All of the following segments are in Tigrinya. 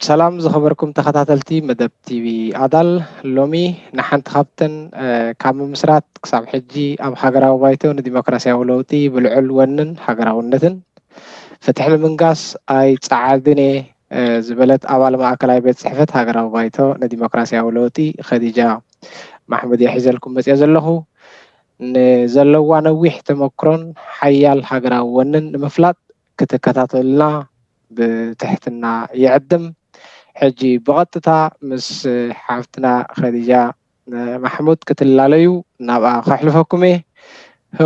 ሰላም ዝኸበርኩም ተኸታተልቲ መደብ ቲቪ ኣዳል፣ ሎሚ ንሓንቲ ካብተን፣ እ፣ ካብ ምምስራት ክሳብ ሕጂ ኣብ ሃገራዊ ባይቶ ንዲሞክራሲያዊ ለውጢ ብልዑል ወንን ሃገራውነትን ፍትሒ ንምንጋስ ኣይጸዓድን እየ፣ እ፣ ዝበለት ኣባል ማእከላይ ቤት ጽሕፈት ሃገራዊ ባይቶ ንዲሞክራሲያዊ ለውጢ ኸዲጃ ማሕሙድ እየ ሒዘልኩም መጽየ ዘለኹ። ንዘለዋ ነዊሕ ተመክሮን ሓያል ሃገራዊ ወንን ንምፍላጥ ክትከታተሉና ብትሕትና ይዕድም። ሕጂ ብቐጥታ ምስ ሓፍትና ኸዲጃ ማሕሙድ ክትላለዩ ናብኣ ከሕልፈኩም እየ።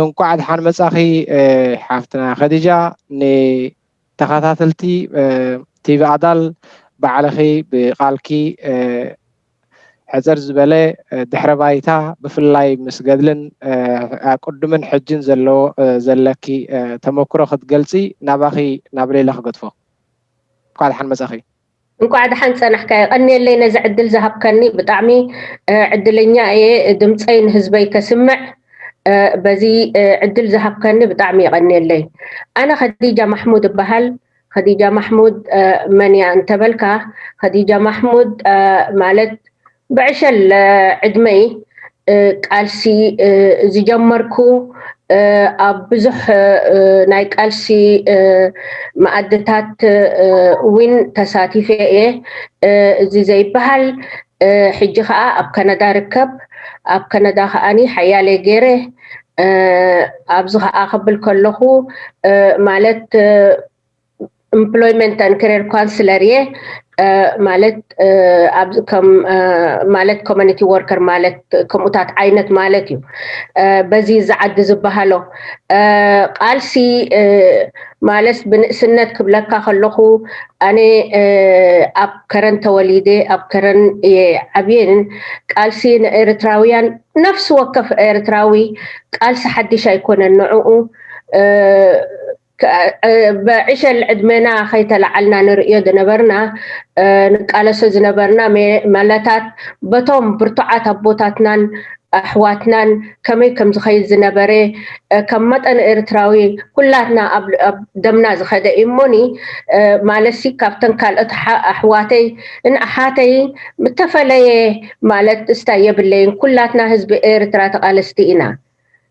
እንኳዕ ደሓን መጻኺ፣ እ፣ ሓፍትና ኸዲጃ። ንተኸታተልቲ፣ እ፣ ቲቪ ኣዳል ባዕልኺ ብቓልኪ፣ እ፣ ሕጽር ዝበለ፣ እ፣ ድሕረ ባይታ ብፍላይ ምስ ገድልን፣ እ፣ ቅድምን ሕጅን ዘሎ፣ እ፣ ዘለኪ፣ እ፣ ተመክሮ ክትገልጺ ናባኺ ናብ ሌላ ክገድፎ። እንኳዕ ደሓን መጻኺ። እንኳዕ ደሓን ጸናሕካ። የቐንየለይ ነዚ ዕድል ዝሃብካኒ። ብጣዕሚ፣ እ፣ ዕድለኛ እየ ድምጸይ ንህዝበይ ከስምዕ፣ እ፣ በዚ፣ እ፣ ዕድል ዝሃብካኒ ብጣዕሚ የቐንየለይ። ኣነ ኸዲጃ ማሕሙድ እበሃል። ኸዲጃ ማሕሙድ፣ እ፣ መን እያ እንተበልካ፣ ኸዲጃ ማሕሙድ፣ እ፣ ማለት ብዕሸል፣ እ፣ ዕድመይ፣ እ፣ ቃልሲ፣ እ፣ ዝጀመርኩ፣ እ፣ ኣብ ብዙሕ፣ እ፣ ናይ ቃልሲ፣ እ፣ መኣድታት፣ እ፣ እውን ተሳቲፈ እየ። እ፣ እዚ ዘይበሃል፣ እ፣ ሕጂ ኸኣ ኣብ ካናዳ ርከብ። ኣብ ካናዳ ኸኣኒ ሓያለይ ገይረ፣ እ፣ ኣብዚ ኸኣ ክብል ከለኹ፣ እ፣ ማለት፣ እ፣ employment and career counselor እየ። እ፣ ማለት፣ እ፣ ኣብዚ ከም፣ እ፣ ማለት community worker ማለት ከምኡታት ዓይነት ማለት እዩ። እ፣ በዚ እዚ ዓዲ ዝበሃሎ፣ እ፣ ቃልሲ፣ እ፣ ማለት ብንእስነት ክብለካ ከለኹ ኣነ፣ እ፣ ኣብ ከረን ተወሊደ፣ ኣብ ከረን እየ ዓብየን። ቃልሲ ንኤርትራውያን፣ ነፍሲ ወከፍ ኤርትራዊ ቃልሲ ሓድሽ ኣይኮነን ንዕኡ። እ፣ ከ-፣ እ፣ ብዕሸል ዕድመና ከይተለዓልና ንርእዮ ዝነበርና፣ እ፣ ንቃለሶ ዝነበርና ሜ-፣ መለታት በቶም ብርቱዓት ኣቦታትናን ኣሕዋትናን ከመይ ከም ዝኸይድ ዝነበረ፣ እ፣ ከም መጠን ኤርትራዊ ኩላትና ኣብ፣ ኣብ ደምና ዝኸደ እዩ እሞኒ፣ እ፣ ማለትሲ ካብተን ካልኦት ኣሓ-፣ ኣሕዋተይ ን ኣሓተይ እተፈለየ ማለት እስታይ የብለይን። ኩላትና ህዝቢ ኤርትራ ተቓለስቲ ኢና።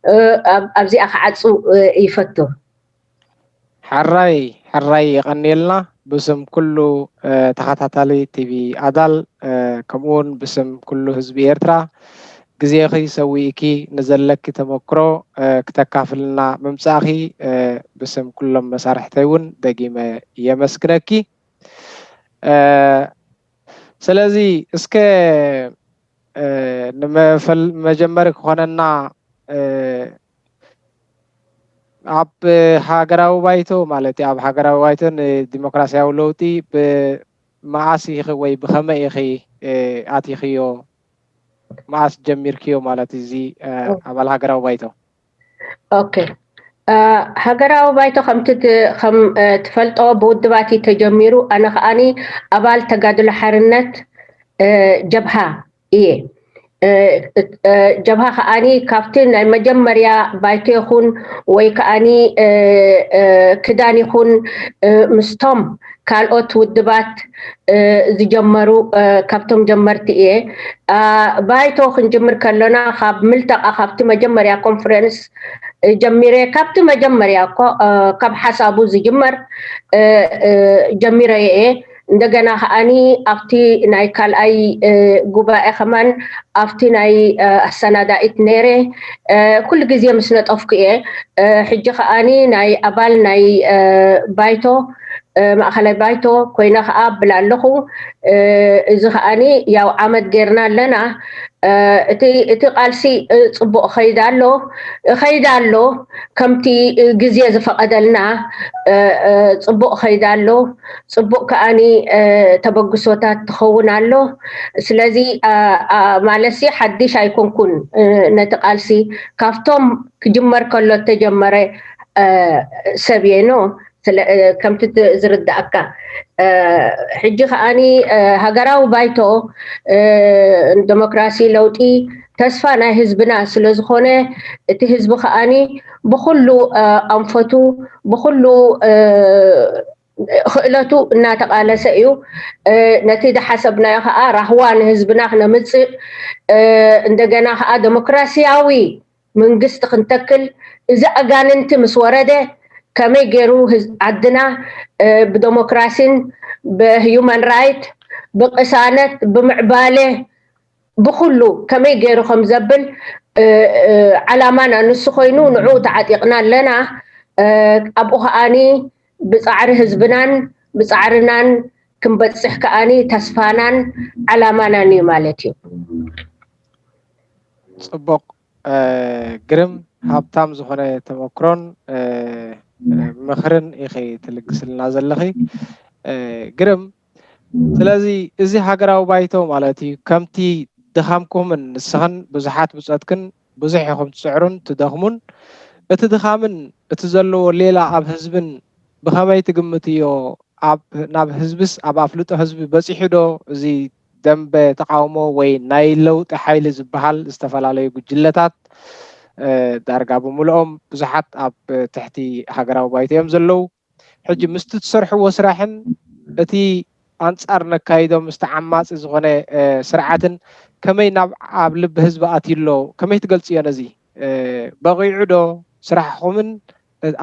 እ፣ ኣብ-፣ ኣብዚኣ ክዓጹ፣ እ፣ ይፈቱ። ሕራይ፣ ሕራይ የቐንየልና። ብስም ኩሉ፣ እ፣ ተኸታታሊ ቲቪ ኣዳል፣ እ፣ ከምኡውን ብስም ኩሉ ህዝቢ ኤርትራ፣ ግዜኺ ሰዊእኪ ንዘለኪ ተመክሮ፣ እ፣ ክተካፍልና ምምጻእኺ፣ እ፣ ብስም ኩሎም መሳርሕተይ እውን ደጊመ የመስግነኪ። እ፣ ስለዚ እስከ፣ እ፣ ንመፈል-፣ መጀመሪ ክኾነና፣ እ፣ ኣብ ሃገራዊ ባይቶ ማለት እዩ፣ ኣብ ሃገራዊ ባይቶ ንዲሞክራሲያዊ ለውጢ ብ-፣ መኣስ ኢኺ ወይ ብኸመይ ኢኺ፣ እ፣ ኣቲኽዮ? መኣስ ጀሚርክዮ ማለት እዚ፣ እ፣ ኦ። ኣባል ሃገራዊ ባይቶ? ኦኬ። እ፣ ሃገራዊ ባይቶ ከምቲ ት-፣ ከም፣ እ፣ ትፈልጦ ብውድባት እዩ ተጀሚሩ። ኣነ ከኣኒ ኣባል ተጋድሎ ሓርነት፣ እ፣ ጀብሃ እየ። እ፣ እ፣ እ፣ ጀብሃ ከኣኒ ካብቲ ናይ መጀመርያ ባይቶ ይኹን ወይ ከኣኒ፣ እ፣ እ፣ ክዳን ይኹን፣ እ፣ ምስቶም ካልኦት ውድባት፣ እ፣ ዝጀመሩ፣ እ፣ ካብቶም ጀመርቲ እየ። እ፣ ባይቶ ክንጅምር ከለና ካብ ምልተቓ፣ ካብቲ መጀመርያ ኮንፈረንስ፣ እ፣ ጀሚረ፣ ካብቲ መጀመርያ እኮ፣ እ፣ ካብ ሓሳቡ ዝጅመር፣ እ፣ እ፣ ጀሚረ እየ። እንደገና ከኣኒ ኣብቲ ናይ ካልኣይ፣ እ፣ ጉባኤ ከማን ኣብቲ ናይ፣ እ፣ ኣሰናዳኢት ነይረ፣ እ፣ ኩሉ ግዜ ምስ ነጠፍኩ እየ። እ፣ ሕጂ ከኣኒ ናይ ኣባል ናይ፣ እ፣ ባይቶ፣ እ፣ ማእኸላይ ባይቶ ኮይነ ከኣ ኣብል ኣለኹ። እ፣ እዚ ከኣኒ ያው ዓመት ጌርና ኣለና። እ፣ እቲ፣ እቲ ቃልሲ፣ እ፣ ጽቡቕ ኸይድ ኣሎ፣ ኸይድ ኣሎ፣ ከምቲ፣ እ፣ ግዜ ዝፈቐደልና፣ እ፣ እ፣ ጽቡቕ ኸይድ ኣሎ። ጽቡቕ ከኣኒ፣ እ፣ ተበግሶታት ትኸውን ኣሎ። ስለዚ፣ እ፣ እ፣ ማለትሲ ሓድሽ ኣይኮንኩን፣ እ፣ ነቲ ቃልሲ ካብቶም ክጅመር ከሎ እተጀመረ፣ እ፣ ሰብ እየ ኖ። ስለ፣ እ፣ ከምቲ ት-፣ ዝርዳእካ፣ እ፣ ሕጂ ከኣኒ፣ እ፣ ሃገራዊ ባይቶ፣ እ፣ ንደሞክራሲ ለውጢ ተስፋ ናይ ህዝብና ስለ ዝኾነ፣ እቲ ህዝቢ ከኣኒ ብኹሉ፣ እ፣ ኣንፈቱ፣ ብኹሉ፣ እ፣ ክእለቱ እናተቓለሰ እዩ። ነቲ ዝሓሰብናዮ ከዓ ራህዋ ንህዝብና ክነምፅእ፣ እንደገና ከዓ ዴሞክራሲያዊ መንግስቲ ክንተክል፣ እዚ ኣጋንንቲ ምስ ወረደ ከመይ ገይሩ ዓድና ብዴሞክራሲን ብሂዩማን ራይት ብቅሳነት ብምዕባለ ብኩሉ ከመይ ገይሩ ከም ዘብል ዓላማና ንሱ ኮይኑ ንዕኡ ተዓጢቕና ኣለና። ኣብኡ ከዓኒ ብፃዕሪ ህዝብናን ብፃዕርናን ክንበፅሕ ከዓኒ ተስፋናን ዓላማናን እዩ ማለት እዩ። ፅቡቕ። ግርም፣ ሃብታም ዝኾነ ተመክሮን ምኽርን ኢኺ ትልግስልና ዘለኺ። ግርም። ስለዚ እዚ ሃገራዊ ባይቶ ማለት እዩ፣ ከምቲ ድኻምኩምን ንስኽን ብዙሓት ብጾትክን ብዙሕ ኢኹም ትጽዕሩን ትደኽሙን፣ እቲ ድኻምን እቲ ዘለዎ ሌላ ኣብ ህዝብን ብኸመይ ትግምትዮ? ኣብ ናብ ህዝብስ ኣብ ኣፍልጦ ህዝቢ በጺሑ ዶ እዚ ደንበ ተቃውሞ ወይ ናይ ለውጢ ሓይሊ ዝበሃል ዝተፈላለዩ ጉጅለታት ዳርጋ ብምልኦም ብዙሓት ኣብ ትሕቲ ሃገራዊ ባይቶ እዮም ዘለዉ። ሕጂ ምስቲ ትሰርሕዎ ስራሕን እቲ ኣንጻር ነካይዶ ምስቲ ዓማጺ ዝኾነ ስርዓትን ከመይ ናብ ኣብ ልቢ ህዝቢ ኣትዩ ኣሎ? ከመይ ትገልጽዮ ነዚ? በቂዑ ዶ ስራሕኹምን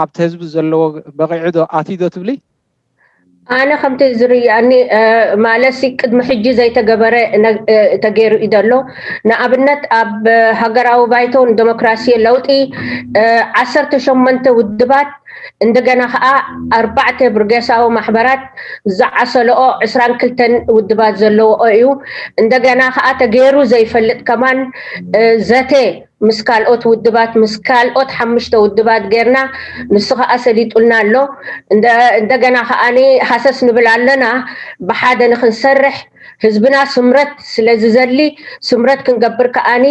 ኣብቲ ህዝቢ ዘለዎ በቂዑ ዶ ኣትዩ ዶ ትብሊ? ኣነ ከምቲ ዝርኣኒ ማለትሲ ቅድሚ ሕጂ ዘይተገበረ ተገይሩ እዩ ዘሎ። ንኣብነት ኣብ ሃገራዊ ባይቶ ንደሞክራሲ ለውጢ ዓሰርተ ሸሞንተ ውድባት እንደገና ከዓ ኣርባዕተ ብርጌሳዊ ማሕበራት ዝዓሰለኦ ዕስራን ክልተን ውድባት ዘለዎኦ እዩ። እንደገና ከዓ ተገይሩ ዘይፈልጥ ከማን ዘተ ምስ ካልኦት ውድባት ምስ ካልኦት ሓሙሽተ ውድባት ጌርና ንሱ ከዓ ሰሊጡልና ኣሎ። እንደገና ከዓኒ ሃሰስ ንብል ኣለና ብሓደ ንክንሰርሕ ህዝብና ስምረት ስለዝዘሊ ስምረት ክንገብር ከዓኒ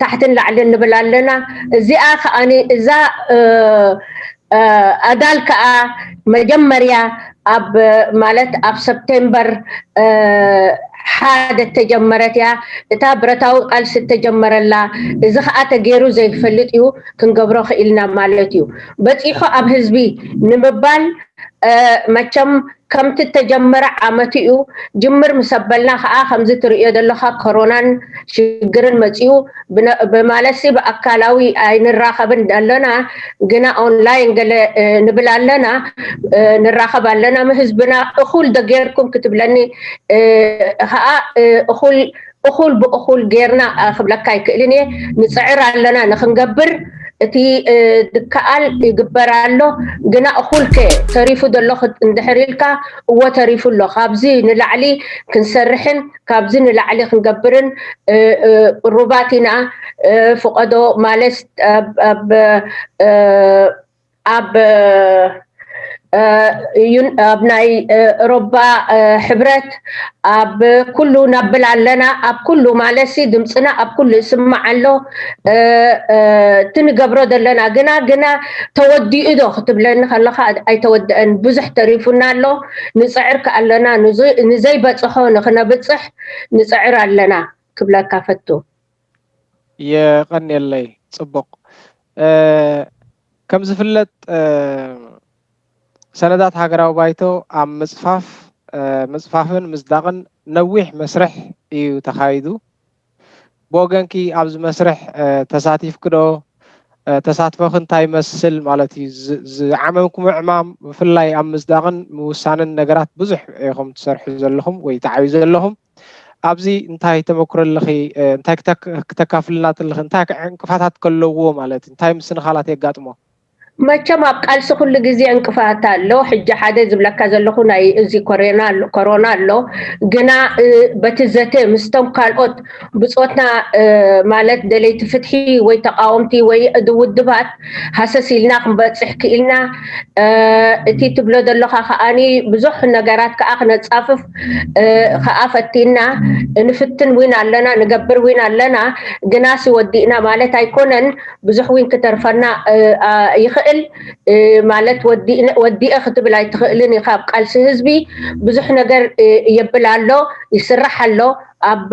ታሕትን ላዕልን ንብል ኣለና። እዚኣ ከዓኒ እዛ ኣዳል ከዓ መጀመርያ ኣብ ማለት ኣብ ሰፕቴምበር ሓደ እተጀመረት እያ። እታ ብረታዊ ቃልሲ እተጀመረላ እዚ ከዓ ተገይሩ ዘይፈልጥ እዩ። ክንገብሮ ክኢልና ማለት እዩ። በፂሑ ኣብ ህዝቢ ንምባል መቸም ከምቲ እተጀመረ ዓመት እዩ። ጅምር ምስ ኣበልና ከዓ ከምዚ ትርእዮ ዘለካ ኮሮናን ሽግርን መፂኡ ብማለትሲ ብኣካላዊ ኣይንራኸብን ኣለና፣ ግና ኦንላይን ገለ ንብል ኣለና፣ ንራኸብ ኣለና። ንህዝብና እኹል ደጌርኩም ክትብለኒ ከዓ እኹል እኹል ብእኹል ጌርና ክብለካ ኣይክእልን እየ። ንፅዕር ኣለና ንክንገብር እቲ ዝከኣል ይግበር ኣሎ። ግና እኹል ከ ተሪፉ ዘሎ እንድሕር ኢልካ እወ ተሪፉ ኣሎ። ካብዚ ንላዕሊ ክንሰርሕን ካብዚ ንላዕሊ ክንገብርን ቅሩባት ኢና። ፍቐዶ ማለት ኣብ ኣብ ኣብ ናይ ኤሮባ ሕብረት ኣብ ኩሉ ነብል ኣለና። ኣብ ኩሉ ማለትሲ ድምፅና ኣብ ኩሉ ይስማዕ ኣሎ። እቲ ንገብሮ ዘለና ግና ግና ተወዲኡ ዶ ክትብለኒ ከለካ ኣይተወደአን። ብዙሕ ተሪፉና ኣሎ። ንፅዕር ከ ኣለና። ንዘይበፅሖ ንክነብፅሕ ንፅዕር ኣለና ክብለካ ፈቱ። የቐንየለይ። ፅቡቕ። ከም ዝፍለጥ ሰነዳት ሃገራዊ ባይቶ ኣብ ምፅፋፍ ምፅፋፍን ምፅዳቕን ነዊሕ መስርሕ እዩ ተኻይዱ። ብወገንኪ ኣብዚ መስርሕ ተሳቲፍኪ ዶ? ተሳትፎኺ እንታይ ይመስል ማለት እዩ? ዝዓመምኩሞ ዕማም ብፍላይ ኣብ ምፅዳቕን ምውሳንን ነገራት ብዙሕ ኢኹም ትሰርሑ ዘለኹም ወይ ትዓብዩ ዘለኹም። ኣብዚ እንታይ ተመክሮ ኣለኺ? እንታይ ክተካፍልና ትልኺ? እንታይ ዕንቅፋታት ከለውዎ ማለት እዩ? እንታይ ምስንኻላት የጋጥሞ? መቸም ኣብ ቃልሲ ኩሉ ግዜ ዕንቅፋት ኣሎ። ሕጂ ሓደ ዝብለካ ዘለኹ ናይ እዚ ኮሮና ኣሎ ግና በቲ ዘተ ምስቶም ካልኦት ብፆትና ማለት ደለይቲ ፍትሒ ወይ ተቃወምቲ ወይ ውድባት ሃሰስ ኢልና ክንበፅሕ ክኢልና። እቲ ትብሎ ዘለካ ከዓኒ ብዙሕ ነገራት ከዓ ክነፃፍፍ ከዓ ፈቲና ንፍትን ዊን ኣለና ንገብር ዊን ኣለና። ግናሲ ወዲእና ማለት ኣይኮነን። ብዙሕ ዊን ክተርፈና ይኽእል ማለት ወዲኤ ክትብል ኣይትኽእልን ኢኻ። ኣብ ቃልሲ ህዝቢ ብዙሕ ነገር የብል ኣሎ፣ ይስራሕ ኣሎ። ኣብ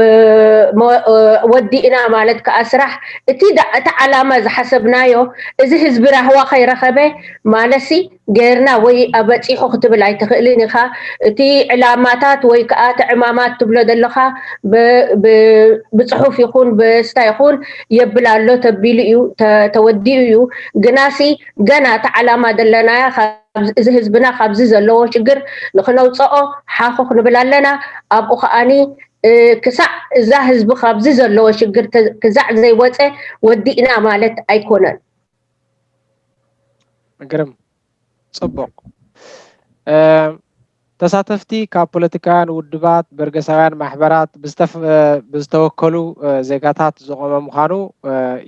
ወዲእና ማለት ከዓ ስራሕ እቲ እቲ ዓላማ ዝሓሰብናዮ እዚ ህዝቢ ራህዋ ከይረኸበ ማለሲ ገይርና ወይ ኣበፂሑ ክትብል ኣይትኽእልን ኢኻ። እቲ ዕላማታት ወይ ከዓ እቲ ዕማማት ትብሎ ዘለኻ ብፅሑፍ ይኹን ብስታ ይኹን የብል ኣሎ ተቢሉ እዩ ተወዲኡ እዩ። ግናሲ ገና እቲ ዓላማ ዘለናያ እዚ ህዝብና ካብዚ ዘለዎ ሽግር ንክነውፀኦ ሓኾ ክንብል ኣለና። ኣብኡ ከዓኒ ክሳዕ እዛ ህዝቢ ካብዚ ዘለዎ ሽግር ክዛዕ ዘይወፀ ወዲእና ማለት ኣይኮነን። ግርም ፅቡቕ። ተሳተፍቲ ካብ ፖለቲካውያን ውድባት፣ በርገሳውያን ማሕበራት ብዝተወከሉ ዜጋታት ዝቖመ ምዃኑ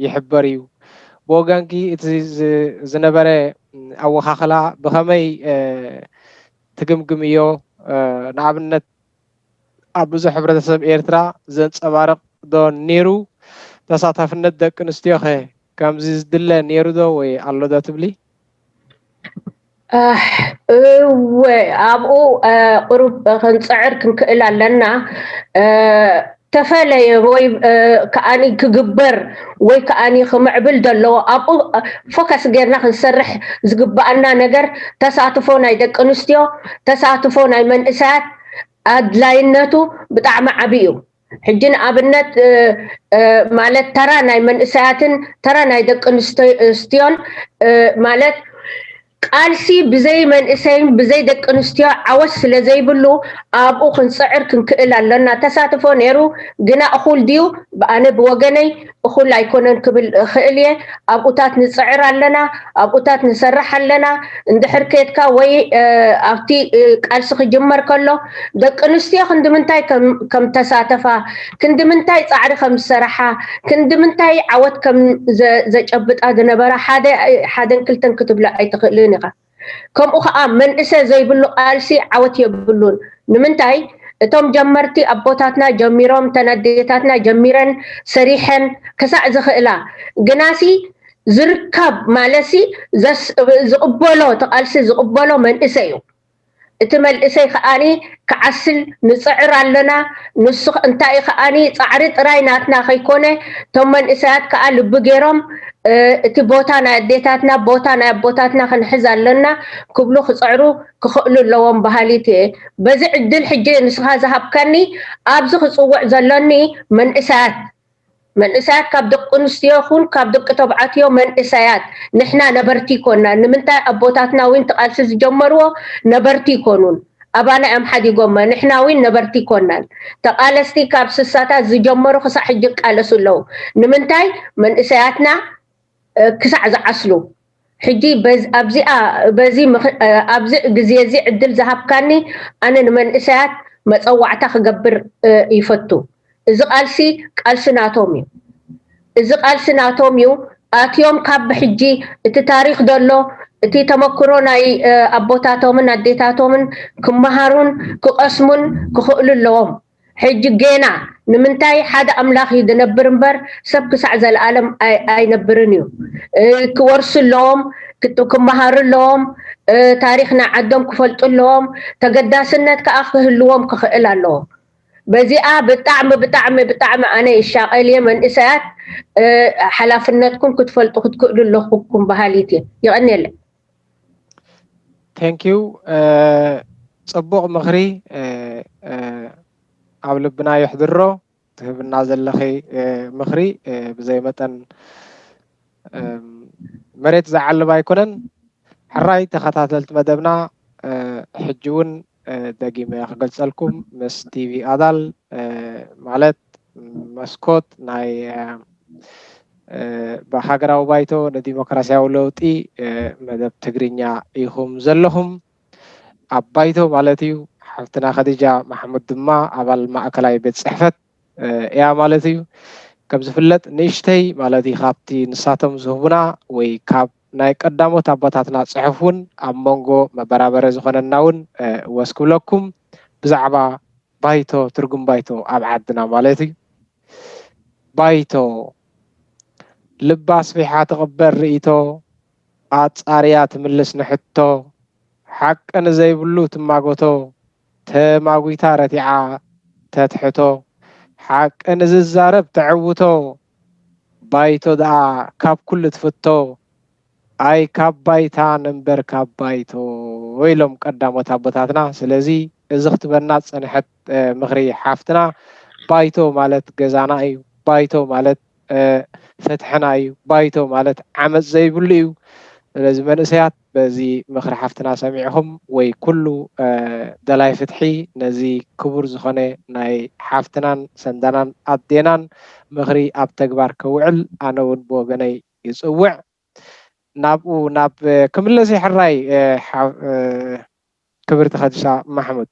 ይሕበር እዩ። ብወገንኪ እቲ ዝነበረ ኣወኻኽላ ብኸመይ ትግምግምዮ? ንኣብነት ኣብ ብዙሕ ሕብረተሰብ ኤርትራ ዘንጸባርቕ ዶ ነይሩ? ተሳታፍነት ደቂ ኣንስትዮኸ ከምዚ ዝድለ ነይሩ ዶ ወይ ኣሎ ዶ ትብሊ? እወ፣ ኣብኡ ቁሩብ ክንጽዕር ክንክእል ኣለና። ተፈለየ ወይ ከኣኒ ክግበር ወይ ከኣኒ ክምዕብል ዘለዎ ኣብኡ ፎከስ ጌርና ክንሰርሕ ዝግበኣና ነገር ተሳትፎ ናይ ደቂ ኣንስትዮ፣ ተሳትፎ ናይ መንእሰያት ኣድላይነቱ ብጣዕሚ ዓቢ እዩ። ሕጂ ንኣብነት ማለት ተራ ናይ መንእሰያትን ተራ ናይ ደቂ ኣንስትዮን ማለት ቃልሲ ብዘይ መንእሰይን ብዘይ ደቂ ኣንስትዮ ዓወት ስለ ዘይብሉ ኣብኡ ክንፅዕር ክንክእል ኣለና። ተሳትፎ ነይሩ ግና እኹል ድዩ? ብኣነ ብወገነይ እኹል ኣይኮነን ክብል እኽእል እየ። ኣብኡታት ንፅዕር ኣለና፣ ኣብኡታት ንሰርሕ ኣለና። እንድሕር ከድካ ወይ ኣብቲ ቃልሲ ክጅመር ከሎ ደቂ ኣንስትዮ ክንዲ ምንታይ ከም ተሳተፋ፣ ክንዲ ምንታይ ፃዕሪ ከም ዝሰራሓ፣ ክንዲ ምንታይ ዓወት ከም ዘጨብጣ ዝነበራ ሓደን ክልተን ክትብሎ ኣይትኽእልን ኢኻ። ከምኡ ከዓ መንእሰ ዘይብሉ ቃልሲ ዓወት የብሉን። ንምንታይ? እቶም ጀመርቲ ኣቦታትና ጀሚሮም፣ እተን ኣዴታትና ጀሚረን ሰሪሐን ክሳዕ ዝኽእላ፣ ግናሲ ዝርከብ ማለሲ ዝቕበሎ እቲ ቃልሲ ዝቕበሎ መንእሰይ እዩ። እቲ መንእሰይ ከዓኒ ክዓስል ንፅዕር ኣለና። ንሱ እንታይ ከዓኒ ፃዕሪ ጥራይ ናትና ከይኮነ እቶም መንእሰያት ከዓ ልቢ ገይሮም እቲ ቦታ ናይ ኣዴታትና ቦታ ናይ ኣቦታትና ክንሕዝ ኣለና ክብሉ ክፅዕሩ ክኽእሉ ኣለዎም በሃሊት እየ። በዚ ዕድል ሕጂ ንስኻ ዝሃብካኒ ኣብዚ ክፅውዕ ዘሎኒ መንእሰያት መንእሰያት ካብ ደቂ ኣንስትዮ ይኹን ካብ ደቂ ተባዕትዮ መንእሰያት ንሕና ነበርቲ ይኮና። ንምንታይ ኣቦታትና እውን ተቃልሲ ዝጀመርዎ ነበርቲ ይኮኑን ኣባና እዮም ሓዲጎሞ። ንሕና እውን ነበርቲ ይኮናን። ተቃለስቲ ካብ ስሳታት ዝጀመሩ ክሳዕ ሕጂ ይቃለሱ ኣለዉ። ንምንታይ መንእሰያትና ክሳዕ ዝዓስሉ ሕጂ ኣብዚኣ በዚ ኣብዚ ግዜ እዚ ዕድል ዝሃብካኒ ኣነ ንመንእሰያት መፀዋዕታ ክገብር ይፈቱ። እዚ ቃልሲ ቃልሲ ናቶም እዩ። እዚ ቃልሲ ናቶም እዩ። ኣትዮም ካብ ብሕጂ እቲ ታሪክ ዘሎ እቲ ተመክሮ ናይ ኣቦታቶምን ኣዴታቶምን ክመሃሩን ክቀስሙን ክኽእሉ ኣለዎም። ሕጂ ጌና ንምንታይ ሓደ ኣምላኽ እዩ ዝነብር እምበር ሰብ ክሳዕ ዘለኣለም ኣይነብርን እዩ። ክወርሱ ኣለዎም፣ ክመሃሩ ኣለዎም፣ ታሪክ ናይ ዓዶም ክፈልጡ ኣለዎም፣ ተገዳስነት ከዓ ክህልዎም ክኽእል ኣለዎ። በዚኣ ብጣዕሚ ብጣዕሚ ብጣዕሚ ኣነ ይሻቐል እየ። መንእሰያት ሓላፍነትኩም ክትፈልጡ ክትክእሉ ኣለኹኩም በሃሊት እየ። ይቐንየለይ። Thank you። ፅቡቕ ምኽሪ ኣብ ልብና የሕድሮ። ትህብና ዘለኺ ምኽሪ ብዘይ መጠን መሬት ዝዓልብ ኣይኮነን። ሕራይ ተኸታተልቲ መደብና ሕጂ እውን ደጊመ ክገልፀልኩም ምስ ቲቪ ኣዳል ማለት መስኮት ናይ ብሃገራዊ ባይቶ ንዲሞክራሲያዊ ለውጢ መደብ ትግርኛ ኢኹም ዘለኹም። ኣብ ባይቶ ማለት እዩ። ሓፍትና ከዲጃ ማሕሙድ ድማ ኣባል ማእከላይ ቤት ፅሕፈት እያ ማለት እዩ። ከም ዝፍለጥ ንእሽተይ ማለት እዩ ካብቲ ንሳቶም ዝህቡና ወይ ካብ ናይ ቀዳሞት ኣቦታትና ፅሑፍ እውን ኣብ መንጎ መበራበሪ ዝኾነና እውን ወስክብለኩም። ብዛዕባ ባይቶ ትርጉም ባይቶ ኣብ ዓድና ማለት እዩ። ባይቶ ልባ ኣስፊሓ ትቕበል ርእይቶ ኣጻርያ ትምልስ ንሕቶ ሓቂ ንዘይብሉ ትማጎቶ ተማጒታ ረቲዓ ተትሕቶ ሓቂ ንዝዛረብ ተዕውቶ፣ ባይቶ ደኣ ካብ ኩሉ ትፍቶ፣ ኣይ ካብ ባይታ ነንበር ካብ ባይቶ ኢሎም ቀዳሞት ኣቦታትና። ስለዚ እዚ ክትበና ዝጸንሐት ምኽሪ ሓፍትና፣ ባይቶ ማለት ገዛና እዩ። ባይቶ ማለት ፍትሕና እዩ። ባይቶ ማለት ዓመጽ ዘይብሉ እዩ። ስለዚ መንእሰያት በዚ ምኽሪ ሓፍትና ሰሚዕኹም ወይ ኩሉ ደላይ ፍትሒ ነዚ ክቡር ዝኾነ ናይ ሓፍትናን ሰንዳናን ኣዴናን ምኽሪ ኣብ ተግባር ከውዕል ኣነ እውን ብወገነይ ይጽውዕ። ናብኡ ናብ ክምለስ ሕራይ ክብርቲ ከድሻ ማሕሙድ፣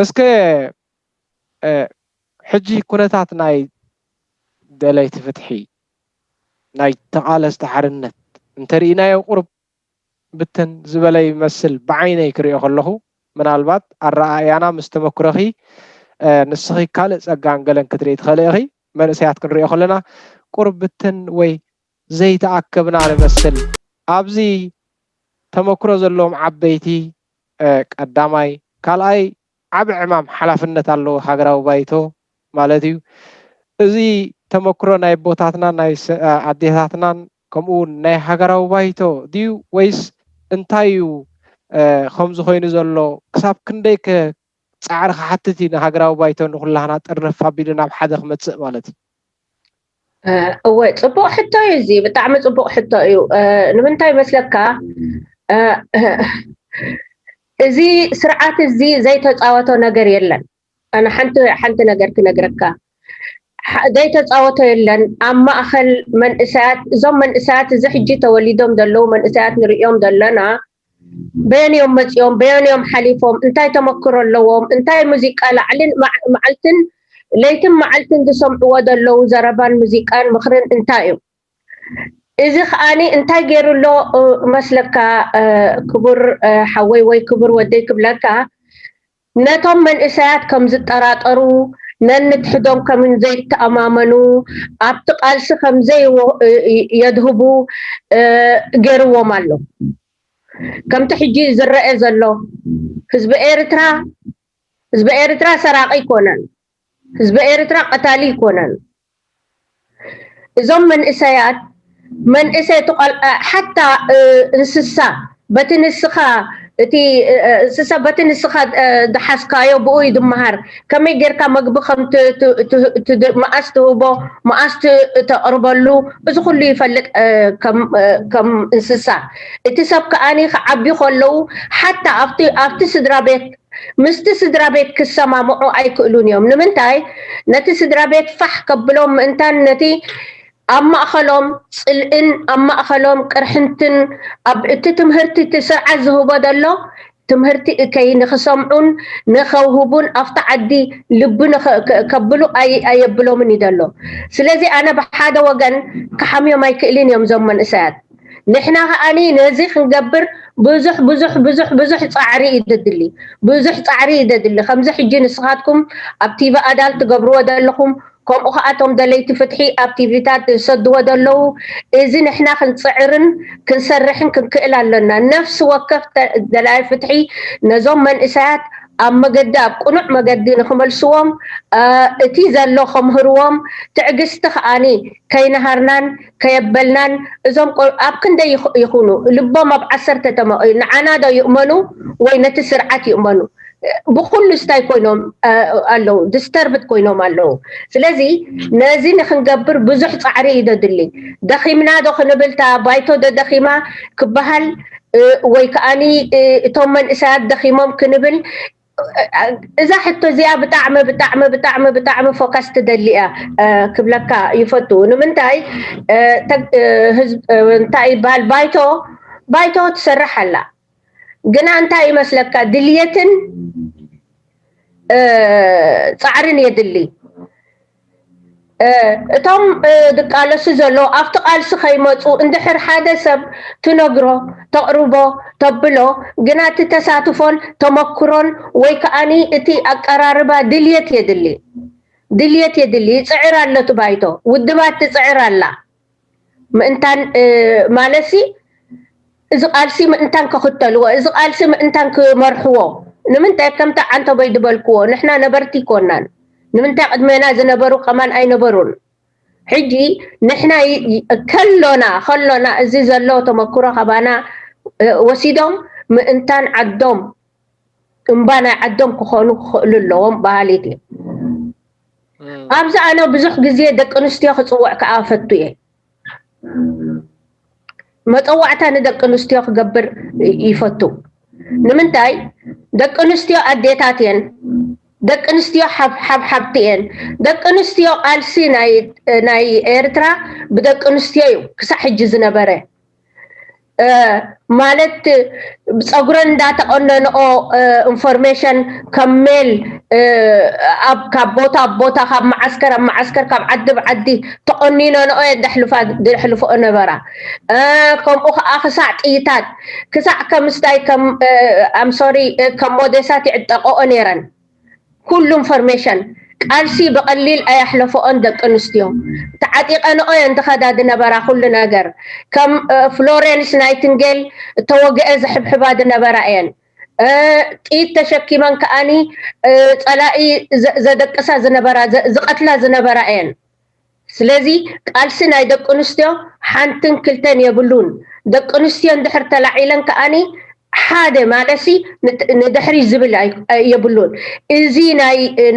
እስከ ሕጂ ኩነታት ናይ ደለይቲ ፍትሒ፣ ናይ ተቓለስቲ ሓርነት እንተርኢናዮ ቁሩብ ብትን ዝበለ ይመስል ብዓይነይ ክሪኦ ከለኹ። ምናልባት ኣረኣእያና ምስ ተመክሮኺ ንስኺ ካልእ ጸጋን ገለን ክትርኢ ትኽእሊ ኢኺ። መንእሰያት ክንሪኦ ከለና ቁሩብ ብትን ወይ ዘይተኣከብና ንመስል። ኣብዚ ተመክሮ ዘለዎም ዓበይቲ ቀዳማይ፣ ካልኣይ ዓቢ ዕማም ሓላፍነት ኣለዎ ሃገራዊ ባይቶ ማለት እዩ። እዚ ተመክሮ ናይ ኣቦታትናን ናይ ኣዴታትናን ከምኡ እውን ናይ ሃገራዊ ባይቶ ድዩ ወይስ እንታይ እዩ ከምዚ ኮይኑ ዘሎ? ክሳብ ክንደይ ከ ጻዕሪ ክሓትት እዩ ንሃገራዊ ባይቶ ንኹላህና ጥርንፍ ኣቢሉ ናብ ሓደ ክመጽእ ማለት እዩ። እወ፣ ጽቡቕ ሕቶ እዩ እዚ፣ ብጣዕሚ ጽቡቕ ሕቶ እዩ። ንምንታይ ይመስለካ? እዚ ስርዓት እዚ ዘይተጻወቶ ነገር የለን። ኣነ ሓንቲ ሓንቲ ነገር ክነግረካ፣ ዘይተጻወቶ የለን። ኣብ ማእኸል መንእሰያት፣ እዞም መንእሰያት፣ እዚ ሕጂ ተወሊዶም ዘለዉ መንእሰያት ንርእዮም ዘለና፣ በየን እዮም መጺኦም፣ በየን እዮም ሓሊፎም፣ እንታይ ተመክሮ ኣለዎም፣ እንታይ ሙዚቃ ላዕልን መዓልትን፣ ለይትን መዓልትን ዝሰምዕዎ ዘለዉ ዘረባን ሙዚቃን ምኽርን እንታይ እዩ? እዚ ከኣኒ እንታይ ገይሩ ኣሎ መስለካ? ክቡር ሓወይ ወይ ክቡር ወደይ ክብለካ፣ ነቶም መንእሰያት ከም ዝጠራጠሩ፣ ነንትሕዶም ከም ዘይተኣማመኑ፣ ኣብቲ ቃልሲ ከም ዘይየድህቡ ገይርዎም ኣሎ። ከምቲ ሕጂ ዝረአ ዘሎ፣ ህዝቢ ኤርትራ፣ ህዝቢ ኤርትራ ሰራቂ ኣይኮነን። ህዝቢ ኤርትራ ቀታሊ ኣይኮነን። እዞም መንእሰያት፣ መንእሰይ፣ እቲ ቆልዓ፣ ሓታ እንስሳ፣ በቲ ንስኻ፣ እቲ እንስሳ በቲ ንስኻ ዝሓዝካዮ ብኡ እዩ ዝመሃር። ከመይ ጌርካ መግቢ ከም መኣስ ትህቦ፣ መኣስ ተቕርበሉ፣ እዚ ኩሉ ይፈልጥ። ከም እንስሳ፣ እቲ ሰብ ከኣኒ ክዓብዩ ከለዉ፣ ሓታ ኣብቲ ስድራ ቤት ምስቲ ስድራ ቤት ክሰማምዑ ኣይክእሉን እዮም። ንምንታይ? ነቲ ስድራ ቤት ፋሕ ከብሎም ምእንታን ነቲ ኣብ ማእኸሎም ጽልእን ኣብ ማእኸሎም ቅርሕንትን፣ ኣብ እቲ ትምህርቲ፣ እቲ ስርዓት ዝህቦ ዘሎ ትምህርቲ እከይ ንኽሰምዑን ንኸውህቡን ኣብቲ ዓዲ ልቢ ከብሉ ኣየብሎምን እዩ ዘሎ። ስለዚ ኣነ ብሓደ ወገን ክሓምዮም ኣይክእልን እዮም እዞም መንእሰያት። ንሕና ከኣኒ ነዚ ክንገብር ብዙሕ ብዙሕ ብዙሕ ብዙሕ ጻዕሪ እዩ ዘድሊ። ብዙሕ ጻዕሪ እዩ ዘድሊ። ከምዚ ሕጂ ንስኻትኩም ኣብ ቲቪ ኣዳል ትገብርዎ ዘለኹም፣ ከምኡ ከኣ እቶም ደለይቲ ፍትሒ ኣብ ቲቪታት ዝሰድዎ ዘለዉ፣ እዚ ንሕና ክንጽዕርን ክንሰርሕን ክንክእል ኣሎና። ነፍሲ ወከፍ ደላይ ፍትሒ ነዞም መንእሰያት ኣብ መገዲ፣ ኣብ ቅኑዕ መገዲ ንኽመልስዎም፣ እቲ ዘሎ ከምህርዎም፣ ትዕግስቲ ከኣኒ ከይነሃርናን ከየበልናን፣ እዞም ኣብ ክንደይ ይኹኑ፣ ልቦም ኣብ ዓሰርተ ተመቒ፣ ንዓና ዶ ይእመኑ ወይ ነቲ ስርዓት ይእመኑ? ብኹሉ ስታይ ኮይኖም ኣለዉ፣ ዲስተርብድ ኮይኖም ኣለዉ። ስለዚ ነዚ ንክንገብር ብዙሕ ጻዕሪ እዩ ዘድሊ። ደኺምና ዶ ክንብል፣ እታ ባይቶ ዶ ደኺማ ክበሃል፣ ወይ ከኣኒ እቶም መንእሰያት ደኺሞም ክንብል፣ እዛ ሕቶ እዚኣ ብጣዕሚ ብጣዕሚ ብጣዕሚ ብጣዕሚ ፎከስ ትደሊ እያ ክብለካ ይፈቱ። ንምንታይ? እንታይ ይበሃል፣ ባይቶ ባይቶ ትሰርሕ ኣላ፣ ግና እንታይ ይመስለካ፣ ድልየትን ጻዕርን የድሊ። እቶም ዝቃለሱ ዘለዉ ኣብቲ ቃልሲ ከይመፁ እንድሕር ሓደ ሰብ ትነግሮ፣ ተቕርቦ፣ ተብሎ፣ ግና እቲ ተሳትፎን ተመክሮን ወይ ከኣኒ እቲ ኣቀራርባ ድልየት የድሊ። ድልየት የድሊ። ይፅዕር ኣሎ እቲ ባይቶ፣ ውድባት ትፅዕር ኣላ። ምእንታን ማለትሲ እዚ ቃልሲ ምእንታን ክኽተልዎ፣ እዚ ቃልሲ ምእንታን ክመርሕዎ። ንምንታይ? ከምቲ ዓንተቦይ ዝበልክዎ፣ ንሕና ነበርቲ ይኮናን። ንምንታይ ቅድሜና ዝነበሩ ከማን ኣይነበሩን? ሕጂ ንሕና ይ- ይ- ከሎና ከሎና እዚ ዘሎ ተመክሮ ካባና እ፣ ወሲዶም ምእንታን ዓዶም እምባ ናይ ዓዶም ክኾኑ ክኽእሉ ኣለዎም በሃሊት እየ። ኣብዚ ኣነ ብዙሕ ግዜ ደቂ ኣንስትዮ ክፅውዕ ከዓ ፈቱ እየ። መፀዋዕታ ንደቂ ኣንስትዮ ክገብር ይፈቱ። ንምንታይ? ደቂ ኣንስትዮ ኣዴታት እየን። ደቂ ኣንስትዮ ሓብሓብቲ እየን። ደቂ ኣንስትዮ ቃልሲ ናይ ኤርትራ ብደቂ ኣንስትዮ እዩ ክሳብ ሕጂ ዝነበረ። ማለት ፀጉረን እንዳተቆነንኦ ኢንፎርሜሽን ከም ሜል ካብ ቦታ ኣብ ቦታ ካብ መዓስከር ኣብ መዓስከር ካብ ዓዲ ኣብ ዓዲ ተቆኒነንኦ እየን ዘሕልፈኦ ነበራ። ከምኡ ከዓ ክሳዕ ጥይታት ክሳዕ ከምስታይ ከም ኣምሶሪ ከም ሞዴሳት ይዕጠቀኦ ነይረን። ኩሉ ኢንፎርሜሽን ቃልሲ ብቐሊል ኣየሕለፈኦን ደቂ ኣንስትዮ ተዓጢቐንኦ እየን ዝኸዳ ዝነበራ ኩሉ ነገር ከም ፍሎሬንስ ናይትንጌል ተወግአ ዝሕብሕባ ዝነበራ እየን። ጥይት ተሸኪመን ከዓኒ ፀላኢ ዘደቅሳ ዝነበራ ዝቐትላ ዝነበራ እየን። ስለዚ ቃልሲ ናይ ደቂ ኣንስትዮ ሓንትን ክልተን የብሉን። ደቂ ኣንስትዮ እንድሕር ተላዒለን ከዓኒ ሓደ ማለሲ ንድሕሪ ዝብል የብሉን። እዚ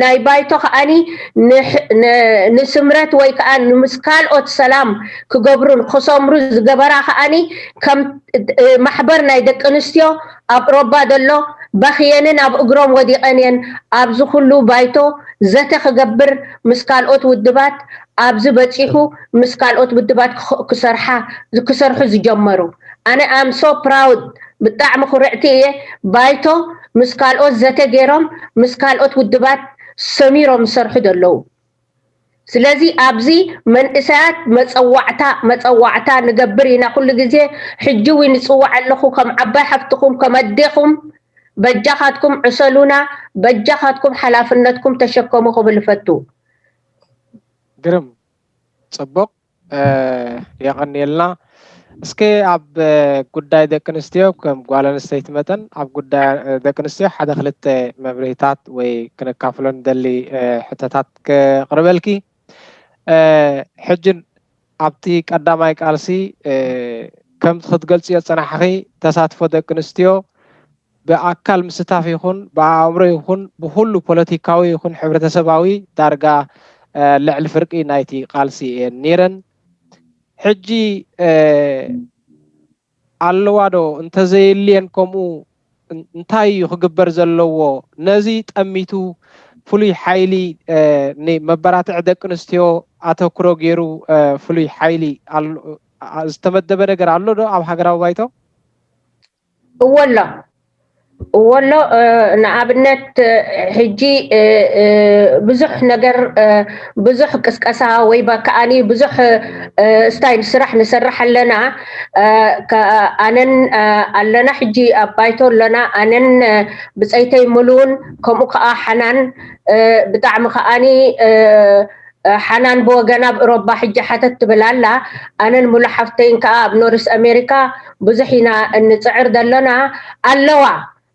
ናይ ባይቶ ከዓኒ ንስምረት ወይ ከዓ ንምስ ካልኦት ሰላም ክገብሩን ክሰምሩ ዝገበራ ከዓኒ ከም ማሕበር ናይ ደቂ ኣንስትዮ ኣብ ሮባ ዘሎ በኽየንን ኣብ እግሮም ወዲቐን እየን። ኣብዚ ኩሉ ባይቶ ዘተ ክገብር ምስ ካልኦት ውድባት ኣብዚ በፂሑ ምስ ካልኦት ውድባት ክሰርሑ ዝጀመሩ ኣነ I'm so proud ብጣዕሚ ኩርዕቲ እየ። ባይቶ ምስ ካልኦት ዘተ ገይሮም ምስ ካልኦት ውድባት ሰሚሮም ዝሰርሑ ዘለዉ። ስለዚ ኣብዚ መንእሰያት መፀዋዕታ መፀዋዕታ ንገብር ኢና ኩሉ ግዜ። ሕጂ እውን ይፅዋዕ ኣለኹ ከም ዓባይ ሓፍትኹም ከም ኣዴኹም በጃኻትኩም ዕሰሉና። በጃኻትኩም ሓላፍነትኩም ተሸከሙ ክብል እፈቱ። ግርም ፅቡቕ የቐንየልና። እስከ ኣብ ጉዳይ ደቂ ኣንስትዮ ከም ጓል ኣንስተይቲ መጠን ኣብ ጉዳይ ደቂ ኣንስትዮ ሓደ ክልተ መብርሂታት ወይ ክነካፍሎ ንደሊ ሕቶታት ከቕርበልኪ። ሕጂ ኣብቲ ቀዳማይ ቃልሲ ከም ክትገልፅዮ ዝፀናሕኺ ተሳትፎ ደቂ ኣንስትዮ ብኣካል ምስታፍ ይኹን ብኣእምሮ ይኹን ብኩሉ ፖለቲካዊ ይኹን ሕብረተሰባዊ ዳርጋ ልዕሊ ፍርቂ ናይቲ ቃልሲ እየን ነይረን። ሕጂ ኣለዋ ዶ? እንተዘየልየን ከምኡ እንታይ እዩ ክግበር ዘለዎ? ነዚ ጠሚቱ ፍሉይ ሓይሊ ንመበራትዒ ደቂ ኣንስትዮ ኣተኩሮ ገይሩ ፍሉይ ሓይሊ ዝተመደበ ነገር ኣሎ ዶ ኣብ ሃገራዊ ባይቶ? እወ ኣሎ እወ ኣሎ። ንኣብነት ሕጂ ብዙሕ ነገር ብዙሕ ቅስቀሳ ወይ ከዓኒ ብዙሕ ስታይል ስራሕ ንሰርሕ ኣለና። ኣነን ኣለና ሕጂ ኣብ ባይቶ ኣለና። ኣነን ብፀይተይ ምሉውን ከምኡ ከዓ ሓናን ብጣዕሚ ከዓኒ ሓናን ብወገና ኣብ እሮባ ሕጂ ሓተት ትብል ኣላ። ኣነን ሙሉ ሓፍተይን ከዓ ኣብ ኖርስ ኣሜሪካ ብዙሕ ኢና እንፅዕር ዘለና። ኣለዋ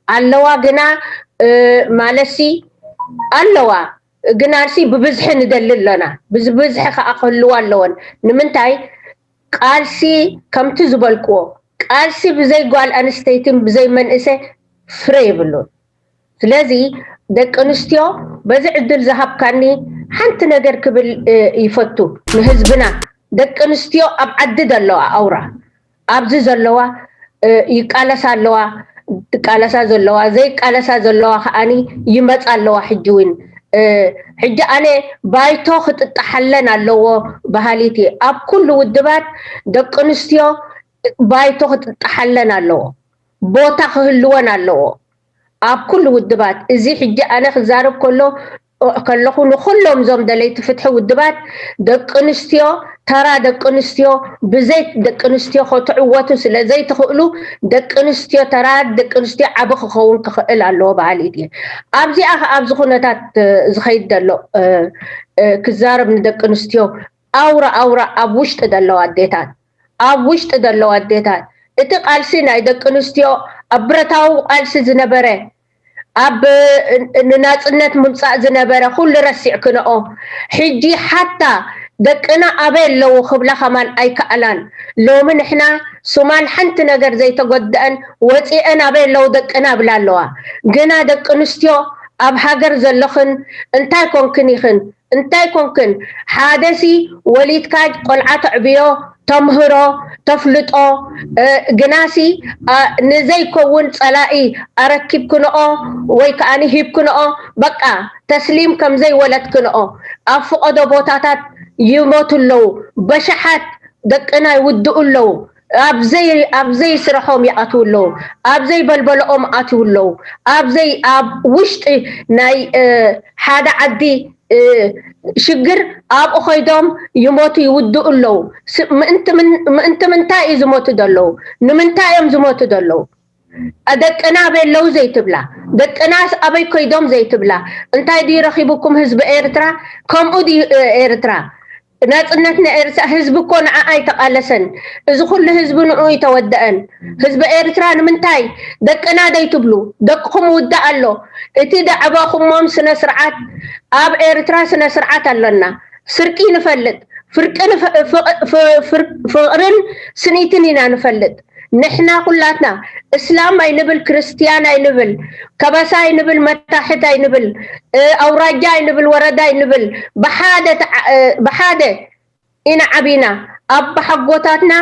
ኣለዋ ግና ማለሲ ኣለዋ ግናሲ ብብዝሒ ንደሊ ኣለና። ብብዝሒ ከዓ ክህልዋ ኣለወን። ንምንታይ? ቃልሲ ከምቲ ዝበልክዎ ቃልሲ ብዘይ ጓል ኣንስተይትን ብዘይ መንእሰ ፍረ የብሉን። ስለዚ ደቂ ኣንስትዮ በዚ ዕድል ዝሃብካኒ ሓንቲ ነገር ክብል ይፈቱ ንህዝብና። ደቂ ኣንስትዮ ኣብ ዓዲ ዘለዋ ኣውራ ኣብዚ ዘለዋ ይቃለሳ ኣለዋ። ትቃለሳ ዘለዋ ዘይቃለሳ ዘለዋ ከዓኒ ይመፃ ኣለዋ። ሕጂ እውን ሕጂ ኣነ ባይቶ ክጥጣሓለን ኣለዎ በሃሊት እየ። ኣብ ኩሉ ውድባት ደቂ ኣንስትዮ ባይቶ ክጥጣሓለን ኣለዎ። ቦታ ክህልወን ኣለዎ ኣብ ኩሉ ውድባት። እዚ ሕጂ ኣነ ክዛረብ ከሎ ከለኹ ንኩሎም እዞም ደለይቲ ፍትሒ ውድባት ደቂ ኣንስትዮ ተራ ደቂ ኣንስትዮ ብዘይ ደቂ ኣንስትዮ ክትዕወቱ ስለ ዘይትኽእሉ ደቂ ኣንስትዮ ተራ ደቂ ኣንስትዮ ዓቢ ክኸውን ክኽእል ኣለዎ በሃሊት እየ። ኣብዚኣ ኣብዚ ኩነታት ዝኸይድ ዘሎ ክዛረብ ንደቂ ኣንስትዮ ኣውራ ኣውራ ኣብ ውሽጢ ዘለዋ ኣዴታት ኣብ ውሽጢ ዘለዋ ኣዴታት እቲ ቃልሲ ናይ ደቂ ኣንስትዮ ኣብ ብረታዊ ቃልሲ ዝነበረ ኣብ ንናጽነት ምምጻእ ዝነበረ ኩሉ ረሲዕክንኦ። ሕጂ ሓታ ደቅና ኣበይ ኣለዉ ክብላ ከማን ኣይከኣላን። ሎሚ ንሕና ሱማል ሓንቲ ነገር ዘይተጎድአን ወጺአን ኣበይ ኣለዉ ደቅና ብላ ኣለዋ። ግና ደቂ ኣንስትዮ ኣብ ሃገር ዘለኽን እንታይ ኮንክን ኢኽን እንታይ ኮንክን ሓደሲ ወሊድካ ቆልዓ ተዕብዮ ተምህሮ ተፍልጦ ግናሲ ንዘይከውን ጸላኢ ኣረኪብክንኦ ወይ ከዓ ሂብክንኦ በቃ ተስሊም ከምዘይወለድክንኦ ኣብ ፍቐዶ ቦታታት ይሞቱ ኣለዉ። በሽሓት ደቅና ይውድኡ ኣለዉ። ኣብዘይ ኣብዘይ ስርሖም ይኣትዉ ኣለዉ። ኣብዘይ በልበለኦም ኣትዉ ኣለዉ። ኣብዘይ ኣብ ውሽጢ ናይ ሓደ ዓዲ ሽግር ኣብኡ ኸይዶም ይሞቱ ይውድኡ ኣለዉ። ምእንቲ ምንታይ እዩ ዝሞቱ ዘለዉ? ንምንታይ እዮም ዝሞቱ ዘለዉ? ደቅና ኣበይ ኣለዉ ዘይትብላ፣ ደቅናስ ኣበይ ከይዶም ዘይትብላ። እንታይ ድዩ ረኺቡኩም ህዝቢ ኤርትራ? ከምኡ ድዩ ኤርትራ? ናጽነት ናይ ኤርትራ ህዝቢ እኮ ንዓኣ ኣይተቓለሰን። እዚ ኩሉ ህዝቢ ንኡ ይተወደአን። ህዝቢ ኤርትራ ንምንታይ ደቅና ደይትብሉ? ደቅኹም ውዳእ ኣሎ። እቲ ደዕበኹሞም ስነ ስርዓት ኣብ ኤርትራ ስነ ስርዓት ኣለና። ስርቂ ንፈልጥ፣ ፍርቂ ፍቕርን ስኒትን ኢና ንፈልጥ። ንሕና ኩላትና እስላም ኣይንብል፣ ክርስትያን ኣይንብል፣ ከበሳ ኣይንብል፣ መታሕት ኣይንብል፣ ኣውራጃ ኣይንብል፣ ወረዳ ኣይንብል፣ ብሓደ ብሓደ ኢና ዓቢና። ኣባሓጎታትና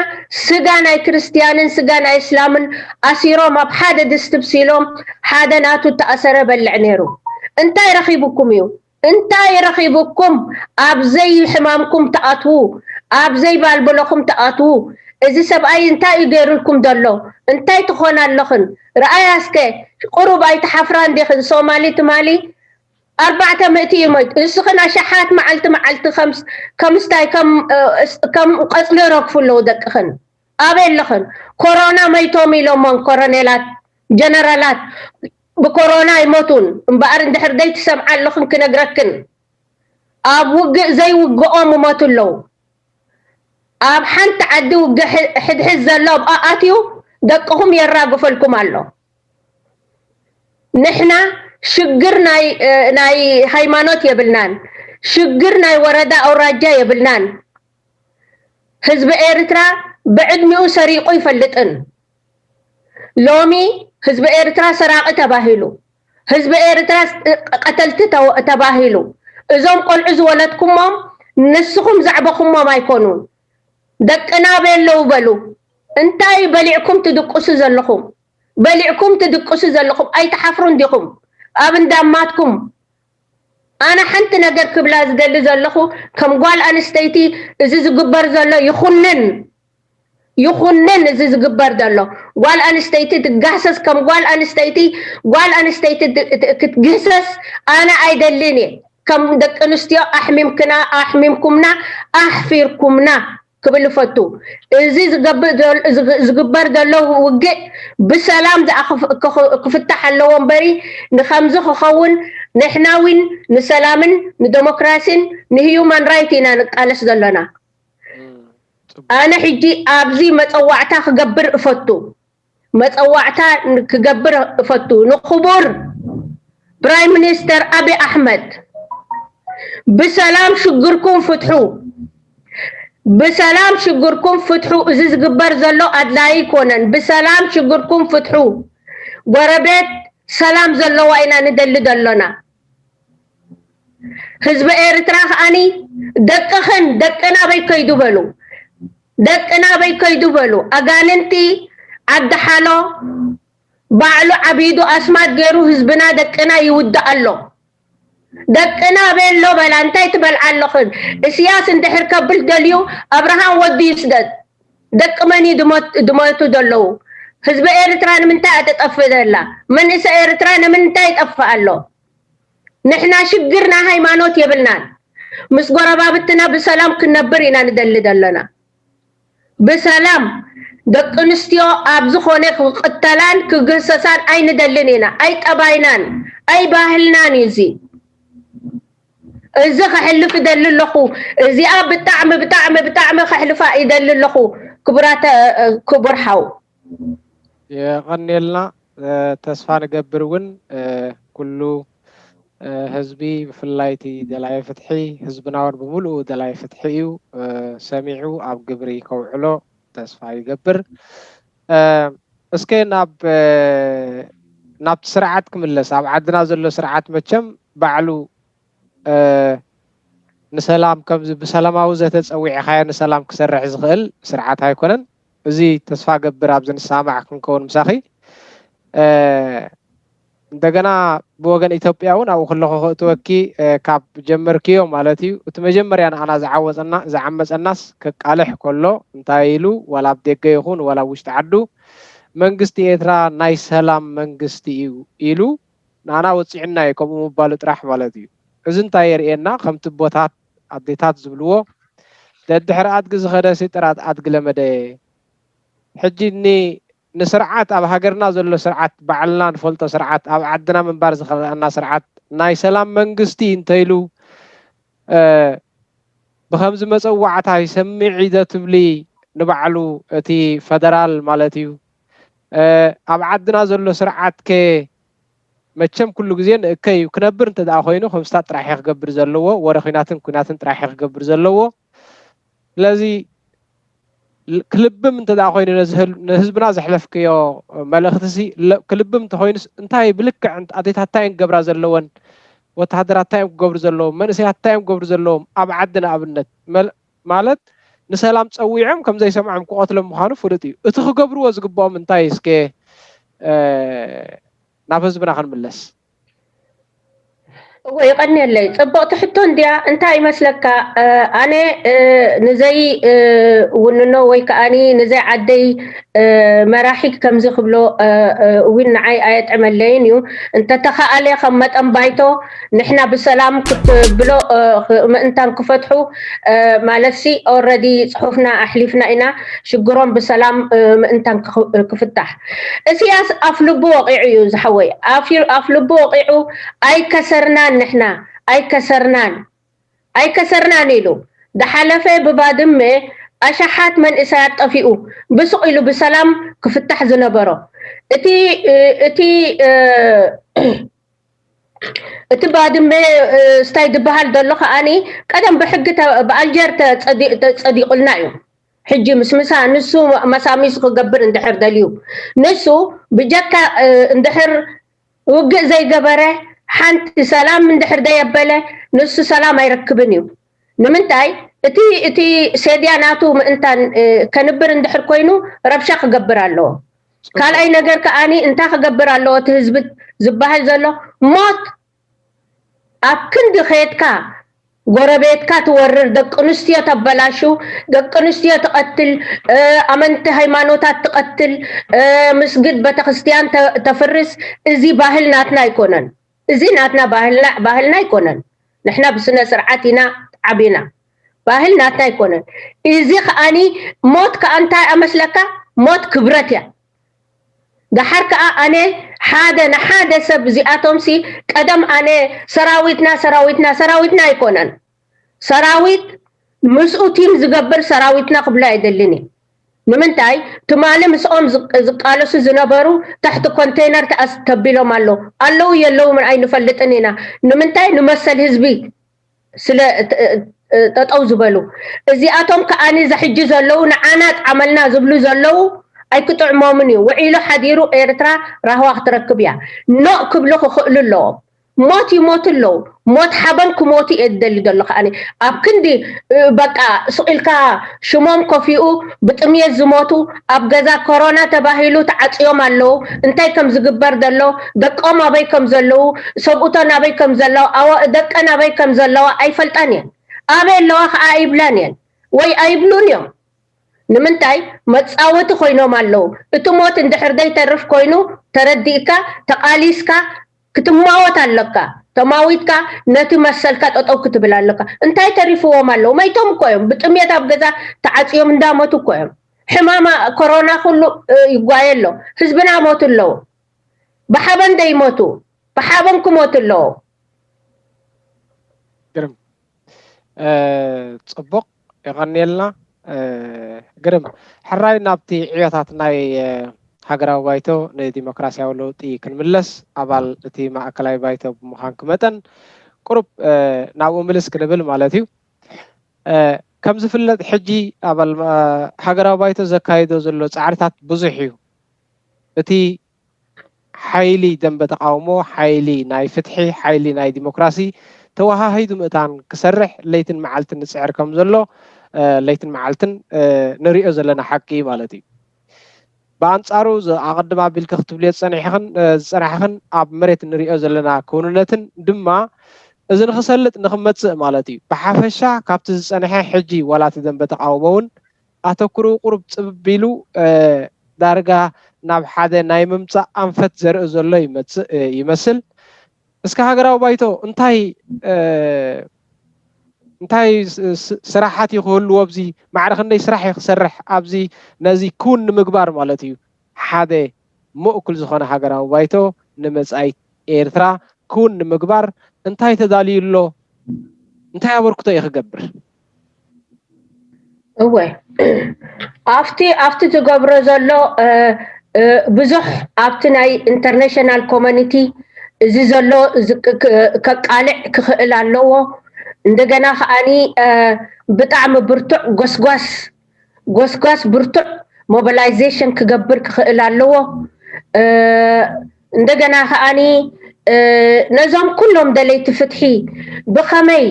ስጋ ናይ ክርስትያንን ስጋ ናይ እስላምን ኣሲሮም ኣብ ሓደ ድስቲ ብሲሎም ሓደ ናቱ ተኣሰረ በልዕ ነይሩ። እንታይ ረኺቡኩም እዩ? እንታይ ረኺቡኩም? ኣብ ዘይሕማምኩም ትኣትዉ፣ ኣብ ዘይባልበለኹም ትኣትዉ። እዚ ሰብኣይ እንታይ እዩ ገይሩልኩም ዘሎ? እንታይ ትኾና ኣለኽን? ረኣያ እስከ ቁሩብ ኣይትሓፍራ እንዲኽን? ሶማሊ ትማሊ ኣርባዕተ ምእቲ እዩ ሞይቱ። ንስኽን ኣሽሓት መዓልቲ መዓልቲ ከምስታይ ከም ቀፅሊ ረግፉ ኣለዉ ደቅኽን። ኣበይ ኣለኽን? ኮሮና መይቶም ኢሎሞን ኮረኔላት ጀነራላት ብኮሮና ኣይሞቱን እምበኣር እንድሕር ደይትሰምዓ ኣለኽን ክነግረክን ኣብ ውግእ ዘይውግኦም እሞቱ ኣለዉ። ኣብ ሓንቲ ዓዲ ውግእ ሕድሕድ ዘሎ ኣብኣ ኣትዩ ደቅኹም የራግፈልኩም ኣሎ። ንሕና ሽግር ናይ ናይ ሃይማኖት የብልናን። ሽግር ናይ ወረዳ ኣውራጃ የብልናን። ህዝቢ ኤርትራ ብዕድሚኡ ሰሪቑ ይፈልጥን። ሎሚ ህዝቢ ኤርትራ ሰራቒ ተባሂሉ፣ ህዝቢ ኤርትራ ቀተልቲ ተባሂሉ። እዞም ቆልዑ ዝወለድኩሞም ንስኹም ዘዕበኹሞም ኣይኮኑን። ደቅና ኣበይ ኣለዉ በሉ። እንታይ በሊዕኩም ትድቅሱ ዘለኹም? በሊዕኩም ትድቅሱ ዘለኹም ኣይትሓፍሩን ዲኹም? ኣብ እንዳማትኩም ኣነ ሓንቲ ነገር ክብላ ዝደሊ ዘለኹ ከም ጓል ኣንስተይቲ እዚ ዝግበር ዘሎ ይኹንን ይኹንን እዚ ዝግበር ዘሎ ጓል ኣንስተይቲ ትጋሰስ ከም ጓል ኣንስተይቲ ጓል ኣንስተይቲ ክትግሰስ ኣነ ኣይደልን እየ። ከም ደቂ ኣንስትዮ ኣሕሚምክና ኣሕሚምኩምና ኣሕፊርኩምና ክብል እፈቱ። እዚ ዝግበር ዘሎ ውግእ ብሰላም ክፍታሕ ኣለዎ እምበሪ ንከምዚ ክኸውን ንሕና ውን ንሰላምን ንደሞክራሲን ንሂዩማን ራይት ኢና ንቃለስ ዘሎና። ኣነ ሕጂ ኣብዚ መፀዋዕታ ክገብር እፈቱ። መፀዋዕታ ክገብር እፈቱ ንክቡር ፕራይም ሚኒስተር ኣብይ ኣሕመድ ብሰላም ሽግርኩም ፍትሑ። ብሰላም ሽግርኩም ፍትሑ። እዚ ዝግበር ዘሎ ኣድላይ ኣይኮነን። ብሰላም ሽግርኩም ፍትሑ። ጎረቤት ሰላም ዘለዋ ኢና ንደሊ ዘሎና። ህዝቢ ኤርትራ ከኣኒ ደቅኽን ደቅና ኣበይ ከይዱ በሉ። ደቅና ኣበይ ከይዱ በሉ። ኣጋንንቲ ዓዲ ሓሎ ባዕሉ ዓቢዱ ኣስማት ገይሩ ህዝብና ደቅና ይውዳእ ኣሎ። ደቅና ኣበይ ኣሎ በላ። እንታይ ትበልዓ ኣለኽን? እስያስ እንድሕር ከብል ደልዩ ኣብርሃም ወዱ ይስደድ። ደቂ መን እዩ ድሞቱ ዘለዉ? ህዝቢ ኤርትራ ንምንታይ እያ ትጠፍእ ዘላ? መንእሰይ ኤርትራ ንምንታይ ይጠፍእ ኣሎ? ንሕና ሽግር ናይ ሃይማኖት የብልናን። ምስ ጎረባብትና ብሰላም ክነብር ኢና ንደሊ ዘለና። ብሰላም ደቂ ኣንስትዮ ኣብ ዝኾነ ክቕተላን ክግህሰሳን ኣይንደልን ኢና። ኣይጠባይናን ኣይባህልናን እዩ እዚ። እዚ ከሕልፍ እደሊ ኣለኹ። እዚኣ ብጣዕሚ ብጣዕሚ ብጣዕሚ ከሕልፋ ይደሊ ኣለኹ። ክቡራት ክቡር ሓው የቐኔልና። ተስፋ ንገብር እውን ኩሉ ህዝቢ ብፍላይ እቲ ደላይ ፍትሒ ህዝብና እውን ብምሉኡ ደላይ ፍትሒ እዩ ሰሚዑ ኣብ ግብሪ ከውዕሎ ተስፋ ይገብር። እስከ ናብ ናብቲ ስርዓት ክምለስ ኣብ ዓድና ዘሎ ስርዓት መቸም ባዕሉ ንሰላም ከምዚ ብሰላማዊ ዘተ ጸዊዕኻዮ ንሰላም ክሰርሕ ዝኽእል ስርዓት ኣይኮነን። እዚ ተስፋ ገብር ኣብዚ ንሰማማዕ ክንከውን ምሳኺ። እንደገና ብወገን ኢትዮጵያ እውን ኣብኡ ከለኹ ክእትወኪ ካብ ጀመርክዮ ማለት እዩ። እቲ መጀመርያ ንኣና ዝዓወፀና ዝዓመፀናስ ከቃልሕ ከሎ እንታይ ኢሉ ዋላ ኣብ ደገ ይኹን ዋላ ኣብ ውሽጢ ዓዱ መንግስቲ ኤርትራ ናይ ሰላም መንግስቲ እዩ ኢሉ ንኣና ወፂዑና እዩ ከምኡ ምባሉ ጥራሕ ማለት እዩ። እዚ እንታይ የርእየና? ከምቲ ኣቦታት ኣዴታት ዝብልዎ ደድሕሪ ኣድጊ ዝኸደሲ ጥራት ኣድጊ ለመደ። ሕጂ እኒ ንስርዓት ኣብ ሃገርና ዘሎ ስርዓት ባዕልና ንፈልጦ ስርዓት ኣብ ዓድና ምንባር ዝኸልኣና ስርዓት ናይ ሰላም መንግስቲ እንተይሉ ብከምዚ መፀዋዕታ ይሰምዒ ዶ ትብሊ ንባዕሉ እቲ ፈደራል ማለት እዩ ኣብ ዓድና ዘሎ ስርዓት ከ መቸም ኩሉ ግዜ ንእከይ እዩ ክነብር እንተ ደኣ ኮይኑ ከም ስታት ጥራሕ ክገብር ዘለዎ ወረ ኩናትን ኩናትን ጥራሕ ክገብር ዘለዎ ስለዚ ክልብም እንተ ደኣ ኮይኑ ነዚ ንህዝብና ዘሕለፍክዮ መልእኽቲ ሲ ክልብም እንተኮይኑስ እንታይ ብልክዕ ኣዴታት እንታይ ክገብራ ዘለወን ወተሃደራት እንታይ እዮም ክገብሩ ዘለዎም መንእሰያት እንታይ እዮም ክገብሩ ዘለዎም ኣብ ዓዲ ንኣብነት ማለት ንሰላም ጸዊዖም ከም ዘይሰምዖም ክቐትሎም ምዃኑ ፍሉጥ እዩ። እቲ ክገብርዎ ዝግብኦም እንታይ እስከ ናብ ህዝብና ክንምለስ። እወ ይቐንየለይ። ጽብቕቲ ሕቶ እንድያ። እንታይ ይመስለካ ኣነ ንዘይ ውንኖ ወይ ከኣኒ ንዘይ ዓደይ መራሒ ከምዚ ክብሎ እውን ንዓይ ኣየጥዕመለይን እዩ። እንተተኸኣለ ከም መጠን ባይቶ ንሕና ብሰላም ክትብሎ ምእንታን ክፈትሑ ማለት ሲ ኦረዲ ፅሑፍና ኣሕሊፍና ኢና ሽግሮም ብሰላም ምእንታን ክፍታሕ። እስያስ ኣፍ ልቡ ወቂዑ እዩ ዝሓወይ ኣፍ ልቡ ወቂዑ ኣይከሰርናን ንሕና ኣይከሰርናን ኣይከሰርናን ኢሉ ዝሓለፈ ብባድመ ኣሽሓት መንእሰያት ጠፊኡ ብሱቕ ኢሉ ብሰላም ክፍታሕ ዝነበሮ እቲ እቲ እቲ ባድመ ስታይ ዝበሃል ዘሎ ከዓኒ ቀደም ብሕጊ ብኣልጀር ተፀዲቑልና እዩ። ሕጂ ምስ ምሳ ንሱ መሳሚሱ ክገብር እንድሕር ደልዩ ንሱ ብጀካ እንድሕር ውግእ ዘይገበረ ሓንቲ ሰላም እንድሕር ደየበለ ንሱ ሰላም ኣይረክብን እዩ። ንምንታይ እቲ እቲ ሴድያ ናቱ ምእንታን ከንብር እንድሕር ኮይኑ ረብሻ ክገብር ኣለዎ። ካልኣይ ነገር ከዓኒ እንታይ ክገብር ኣለዎ እቲ ህዝቢ ዝበሃል ዘሎ ሞት ኣብ ክንዲ ከየድካ ጎረቤትካ ትወርር፣ ደቂ ኣንስትዮ ተበላሹ፣ ደቂ ኣንስትዮ ትቐትል፣ ኣመንቲ ሃይማኖታት ትቐትል፣ ምስግድ ቤተክርስትያን ተፍርስ፣ እዚ ባህል ናትና ኣይኮነን። እዚ ናትና ባህልና ኣይኮነን። ንሕና ብስነ ስርዓት ኢና ዓቢና። ባህል ናትና ኣይኮነን። እዚ ከኣኒ ሞት ከኣ እንታይ ኣመስለካ? ሞት ክብረት እያ። ደሓር ከኣ ኣነ ሓደ ንሓደ ሰብ እዚኣቶም ሲ ቀደም ኣነ ሰራዊትና ሰራዊትና ሰራዊትና ኣይኮነን ሰራዊት ምስኡ ቲም ዝገብር ሰራዊትና ክብሎ ኣይደልን እየ። ንምንታይ ትማሊ ምስኦም ዝቃለሱ ዝነበሩ ታሕቲ ኮንቴነር ተቢሎም ኣለዉ ኣለዉ የለዉ ምን ኣይንፈልጥን ኢና። ንምንታይ ንመሰል ህዝቢ ስለ ጠጠው ዝበሉ እዚኣቶም ከዓኒ ዘሕጂ ዘለዉ ንዓና ጣመልና ዝብሉ ዘለዉ ኣይክጥዕሞምን እዩ። ውዒሉ ሓዲሩ ኤርትራ ራህዋ ክትረክብ እያ። ኖእ ክብሉ ክኽእሉ ኣለዎም። ሞት ይሞቱ ኣለዉ። ሞት ሓበን ክሞቱ እየ ዝደሊ ዘሎ ከዓኒ ኣብ ክንዲ በቃ ስቕ ኢልካ ሽሞም ከፊኡ ብጥምየት ዝሞቱ ኣብ ገዛ ኮሮና ተባሂሉ ተዓፅዮም ኣለዉ። እንታይ ከም ዝግበር ዘሎ ደቆም ኣበይ ከም ዘለዉ ሰብኡተን ኣበይ ከም ዘለዉ ደቀን ኣበይ ከም ዘለዋ ኣይፈልጣን እየን። ኣበይ ኣለዋ ከዓ ኣይብላን እየን ወይ ኣይብሉን እዮም። ንምንታይ መፃወቲ ኮይኖም ኣለዉ። እቲ ሞት እንድሕር ዘይተርፍ ኮይኑ ተረዲእካ ተቃሊስካ ክትማወት ኣለካ። ተማዊትካ ነቲ መሰልካ ጠጠው ክትብል ኣለካ። እንታይ ተሪፍዎም ኣለዉ? መይቶም እኮ እዮም። ብጥምየት ኣብ ገዛ ተዓፅዮም እንዳሞቱ እኮ እዮም። ሕማማ ኮሮና ኩሉ ይጓየ ኣሎ። ህዝብና ሞቱ ኣለዉ። ብሓበን ደይሞቱ ብሓበን ክሞቱ ኣለዉ። ግርም ጽቡቕ የቐንየልና። ግርም ሕራይ ናብቲ ዕዮታት ናይ ሃገራዊ ባይቶ ንዲሞክራሲያዊ ለውጢ ክንምለስ ኣባል እቲ ማእከላይ ባይቶ ብምዃንኪ መጠን ቁሩብ ናብኡ ምልስ ክንብል ማለት እዩ። ከም ዝፍለጥ ሕጂ ኣባል ሃገራዊ ባይቶ ዘካይዶ ዘሎ ጻዕርታት ብዙሕ እዩ። እቲ ሓይሊ ደንበ ተቃውሞ፣ ሓይሊ ናይ ፍትሒ፣ ሓይሊ ናይ ዲሞክራሲ ተወሃሂዱ ምእታን ክሰርሕ ለይትን መዓልትን ንጽዕር ከም ዘሎ ለይትን መዓልትን ንሪኦ ዘለና ሓቂ ማለት እዩ። ብኣንጻሩ ኣቐድም ኣቢልኪ ክትብልዮ ዝጸናሕኽን ኣብ መሬት ንሪኦ ዘለና ክውንነትን ድማ እዚ ንኽሰልጥ ንኽመጽእ ማለት እዩ። ብሓፈሻ ካብቲ ዝጸንሐ ሕጂ ዋላ እቲ ደንበ ተቃውሞ እውን ኣተኩርኡ ቁሩብ ጽብብ ኢሉ ዳርጋ ናብ ሓደ ናይ ምምጻእ ኣንፈት ዘርኢ ዘሎ ይመጽእ ይመስል። እስከ ሃገራዊ ባይቶ እንታይ እንታይ ስራሓት እዩ ክህልዎ፣ ኣብዚ ማዕረ ክንደይ ስራሕ እዩ ክሰርሕ፣ ኣብዚ ነዚ ክውን ንምግባር ማለት እዩ። ሓደ ምእኩል ዝኾነ ሃገራዊ ባይቶ ንመጻኢት ኤርትራ ክውን ንምግባር እንታይ ተዳልዩ ኣሎ? እንታይ ኣበርክቶ እዩ ክገብር? እወ ኣብቲ ኣብቲ ዝገብሮ ዘሎ ብዙሕ ኣብቲ ናይ ኢንተርናሽናል ኮሚኒቲ እዚ ዘሎ ከቃልዕ ክኽእል ኣለዎ። እንደገና ከዓኒ ብጣዕሚ ብርቱዕ ጎስጓስ ጎስጓስ ብርቱዕ ሞቢላይዜሽን ክገብር ክኽእል ኣለዎ። እንደገና ከዓኒ ነዞም ኩሎም ደለይቲ ፍትሒ ብኸመይ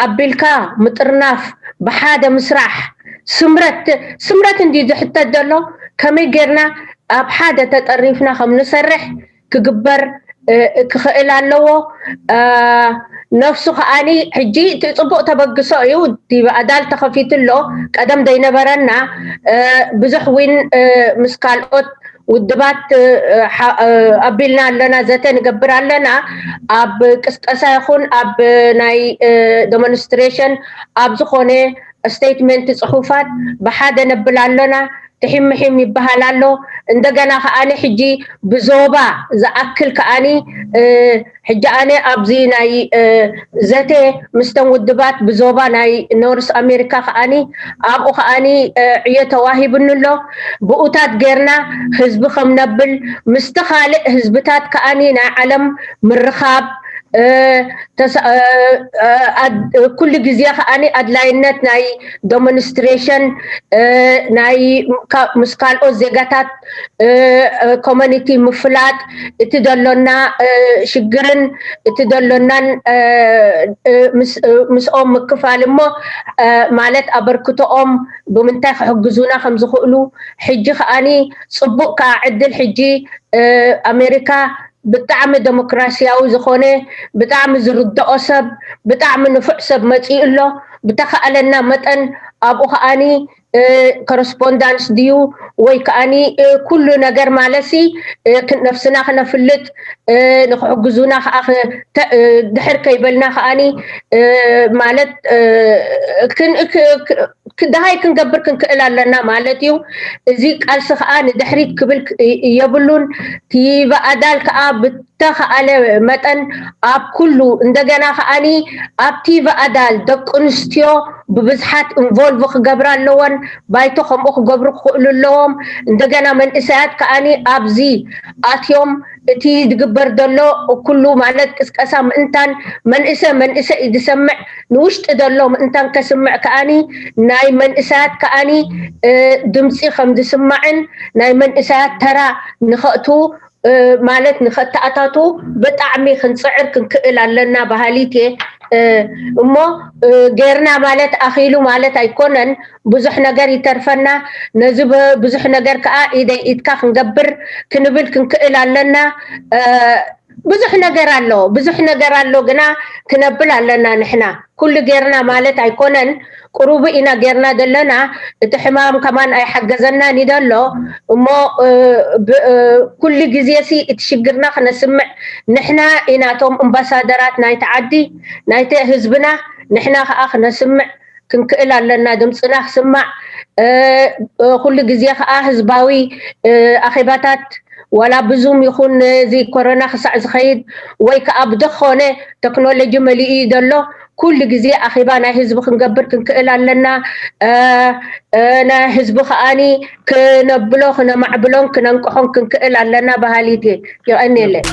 ኣቢልካ ምጥርናፍ፣ ብሓደ ምስራሕ፣ ስምረት ስምረት እንዲ ዝሕተት ዘሎ፣ ከመይ ጌርና ኣብ ሓደ ተጠሪፍና ከም ንሰርሕ ክግበር ክኽእል ኣለዎ። ነፍሱ ከዓኒ ሕጂ እቲ ፅቡቅ ተበግሶ እዩ። እቲ ኣዳል ተኸፊቱ ኣሎ። ቀደም ዘይነበረና ብዙሕ ዊን ምስ ካልኦት ውድባት ኣቢልና ኣለና፣ ዘተ ንገብር ኣለና። ኣብ ቅስቀሳ ይኹን ኣብ ናይ ዶሞንስትሬሽን ኣብ ዝኾነ ስቴትመንት ፅሑፋት ብሓደ ነብል ኣለና። ትሒምሒም ይበሃል ኣሎ። እንደገና ከዓኒ ሕጂ ብዞባ ዝኣክል ከዓኒ ሕጂ ኣነ ኣብዚ ናይ ዘተ ምስተን ውድባት ብዞባ ናይ ኖርስ ኣሜሪካ ከዓኒ ኣብኡ ከዓኒ ዕዮ ተዋሂብኒ ኣሎ። ብኡታት ጌርና ህዝቢ ከም ነብል ምስቲ ካልእ ህዝብታት ከዓኒ ናይ ዓለም ምርኻብ ኩሉ ግዜ ከዓኒ ኣድላይነት ናይ ዶሞንስትሬሽን ናይ ምስ ካልኦት ዜጋታት ኮሚኒቲ ምፍላጥ፣ እቲ ዘሎና ሽግርን እቲ ዘሎናን ምስኦም ምክፋል እሞ ማለት ኣበርክቶኦም ብምንታይ ክሕግዙና ከም ዝኽእሉ። ሕጂ ከዓኒ ጽቡቕ ከዓ ዕድል ሕጂ ኣሜሪካ ብጣዕሚ ደሞክራሲያዊ ዝኾነ ብጣዕሚ ዝርድኦ ሰብ ብጣዕሚ ንፉዕ ሰብ መፂኡ ኣሎ። ብተኻእለና መጠን ኣብኡ ከዓኒ ኮረስፖንዳንስ ድዩ ወይ ከዓኒ ኩሉ ነገር ማለትሲ ነፍስና ክነፍልጥ ንክሕግዙና ከዓ ድሕር ከይበልና ከዓኒ ማለት ደሃይ ክንገብር ክንክእል ኣለና ማለት እዩ። እዚ ቃልሲ ከዓ ንድሕሪት ክብል የብሉን። ቲበኣዳል ከዓ ብተኸኣለ መጠን ኣብ ኩሉ እንደገና ከዓኒ ኣብቲ በኣዳል ደቂ ኣንስትዮ ብብዝሓት ኢንቮልቭ ክገብራ ኣለወን። ባይቶ ከምኡ ክገብሩ ክኽእሉ ኣለዎም። እንደገና መንእሰያት ከዓኒ ኣብዚ ኣትዮም እቲ ዝግበር ዘሎ ኩሉ ማለት ቅስቀሳ ምእንታን መንእሰ መንእሰ እዩ ዝሰምዕ። ንውሽጢ ዘሎ ምእንታን ከስምዕ ከዓኒ ናይ መንእሰያት ከዓኒ ድምፂ ከም ዝስማዕን ናይ መንእሰያት ተራ ንኸእቱ ማለት ንኸተኣታቱ ብጣዕሚ ክንፅዕር ክንክእል ኣለና በሃሊት እየ። እሞ ጌርና ማለት ኣኺሉ ማለት ኣይኮነን። ብዙሕ ነገር ይተርፈና። ነዚ ብዙሕ ነገር ከዓ ኢደይ ኢድካ ክንገብር ክንብል ክንክእል ኣለና። ብዙሕ ነገር ኣሎ፣ ብዙሕ ነገር ኣሎ፣ ግና ክነብል ኣለና ንሕና። ኩሉ ጌርና ማለት ኣይኮነን፣ ቁሩቡ ኢና ጌርና ዘለና። እቲ ሕማም ከማን ኣይሓገዘናን እዩ ዘሎ። እሞ ኩሉ ግዜ ሲ እቲ ሽግርና ክነስምዕ ንሕና ኢና እቶም እምባሳደራት ናይቲ ዓዲ፣ ናይቲ ህዝብና። ንሕና ከዓ ክነስምዕ ክንክእል ኣለና፣ ድምፅና ክስማዕ። ኩሉ ግዜ ከዓ ህዝባዊ ኣኼባታት ዋላ ብዙም ይኹን እዚ ኮሮና ክሳዕ ዝኸይድ ወይ ከዓ ብዝኾነ ቴክኖሎጂ መሊኡ እዩ ዘሎ። ኩሉ ግዜ ኣኼባ ናይ ህዝቢ ክንገብር ክንክእል ኣለና። እ፣ እ፣ ናይ ህዝቢ ከዓኒ ክነብሎ ክነማዕብሎን ክነንቅሖን ክንክእል ኣለና በሃሊት እየ። ይቐንየለይ።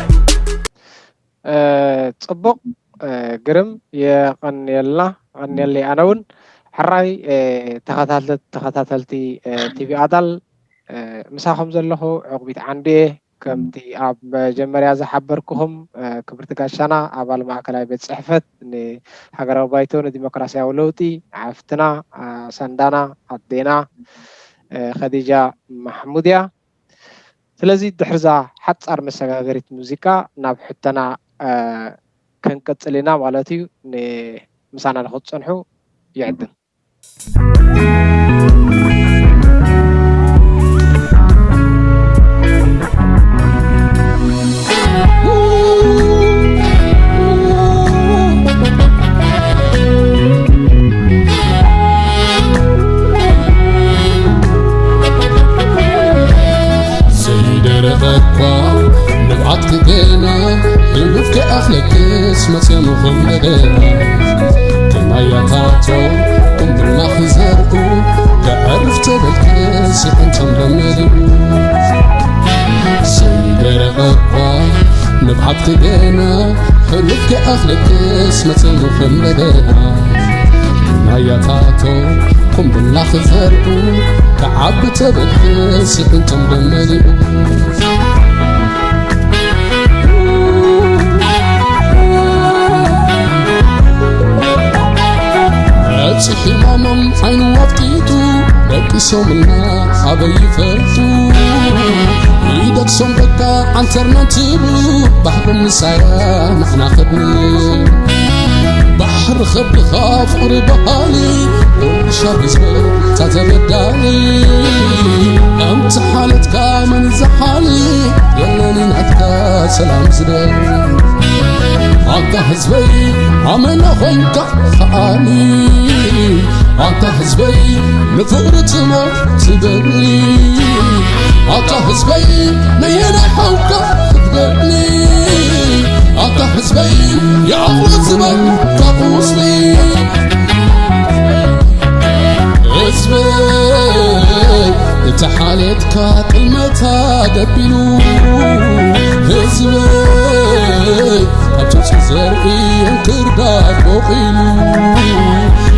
እ፣ ጽቡቕ፣ እ፣ ግርም፣ የቐንየልና፣ የቐንየለይ። ኣነ እውን ሕራይ፣ እ፣ ተኸታተልት-፣ ተኸታተልቲ፣ እ፣ ቲቪ ኣዳል፣ እ፣ ምሳኹም ዘለኹ ዕቑቢት ዓንዱ እየ። ከምቲ ኣብ መጀመርያ ዝሓበርኩኹም፣ እ፣ ክብርቲ ጋሻና፣ ኣባል ማእከላይ ቤት ጽሕፈት ንሃገራዊ ባይቶ ንዲሞክራስያዊ ለውጢ፣ ሓፍትና፣ እ፣ ሰንዳና ኣዴና፣ እ፣ ኸዲጃ ማሕሙድ እያ። ስለዚ ድሕርዛ ሓጻር መሰጋገሪት ሙዚቃ ናብ ሕቶና፣ እ፣ ክንቅጽል ኢና ማለት እዩ። ን-፣ ምሳና ንኽትጸንሑ ይዕድም። ዘይደረቐ እኳ ንብዓትኪ ገና ህሉፍ ከይኣኽለክስ መፅየ ምኹም ነገር ከማያታቶ ቁምብና ክዘርኡ ከዕርፍ ተበልክስ ይዕንቶም ለመሊኡ ዘይደረቐ እኳ ንብዓትኪ ገና ህሉፍ ከይኣኽለክስ መፅየ ምኹም ነገር ናያታቶ ቁምብና ክዘርኡ ክዓቢ ተበግስ ይዕንቶም ደመሊኡ ነብሲ ሕማሞም ዓይኑ ኣፍጢጡ ደቂሶምልና ኣበይ ይፈልጡ ይደቅሶም በቃ ዓንተርና እንትብሉ ባህሪ ምሳያ ንሕና ኸድኒ ባሕሪ ኸብድኻ ፍቕሪ በሃሊ ሻብ ህዝበ ተተበዳሊ ኣንቲ ሓለትካ መን ዝሓሊ የለኒ ናትካ ሰላም ዝበል ኣታ ህዝበይ ኣመና ኾንካ ከዓኒ ኣታ ህዝበይ ንፍቕሪ ትሞ ትበሊ ኣታ ህዝበይ ነየናይ ሓውካ ክትበሊ ኣታ ህዝበይ የኣኽሎ ዝበል ካብ ቁስሊ ህዝበይ እቲ ሓልየትካ ጥልመታ ደቢሉ ህዝበይ ካብ ጨርቂ ዘርኢ እንክርዳድ ቦቒሉ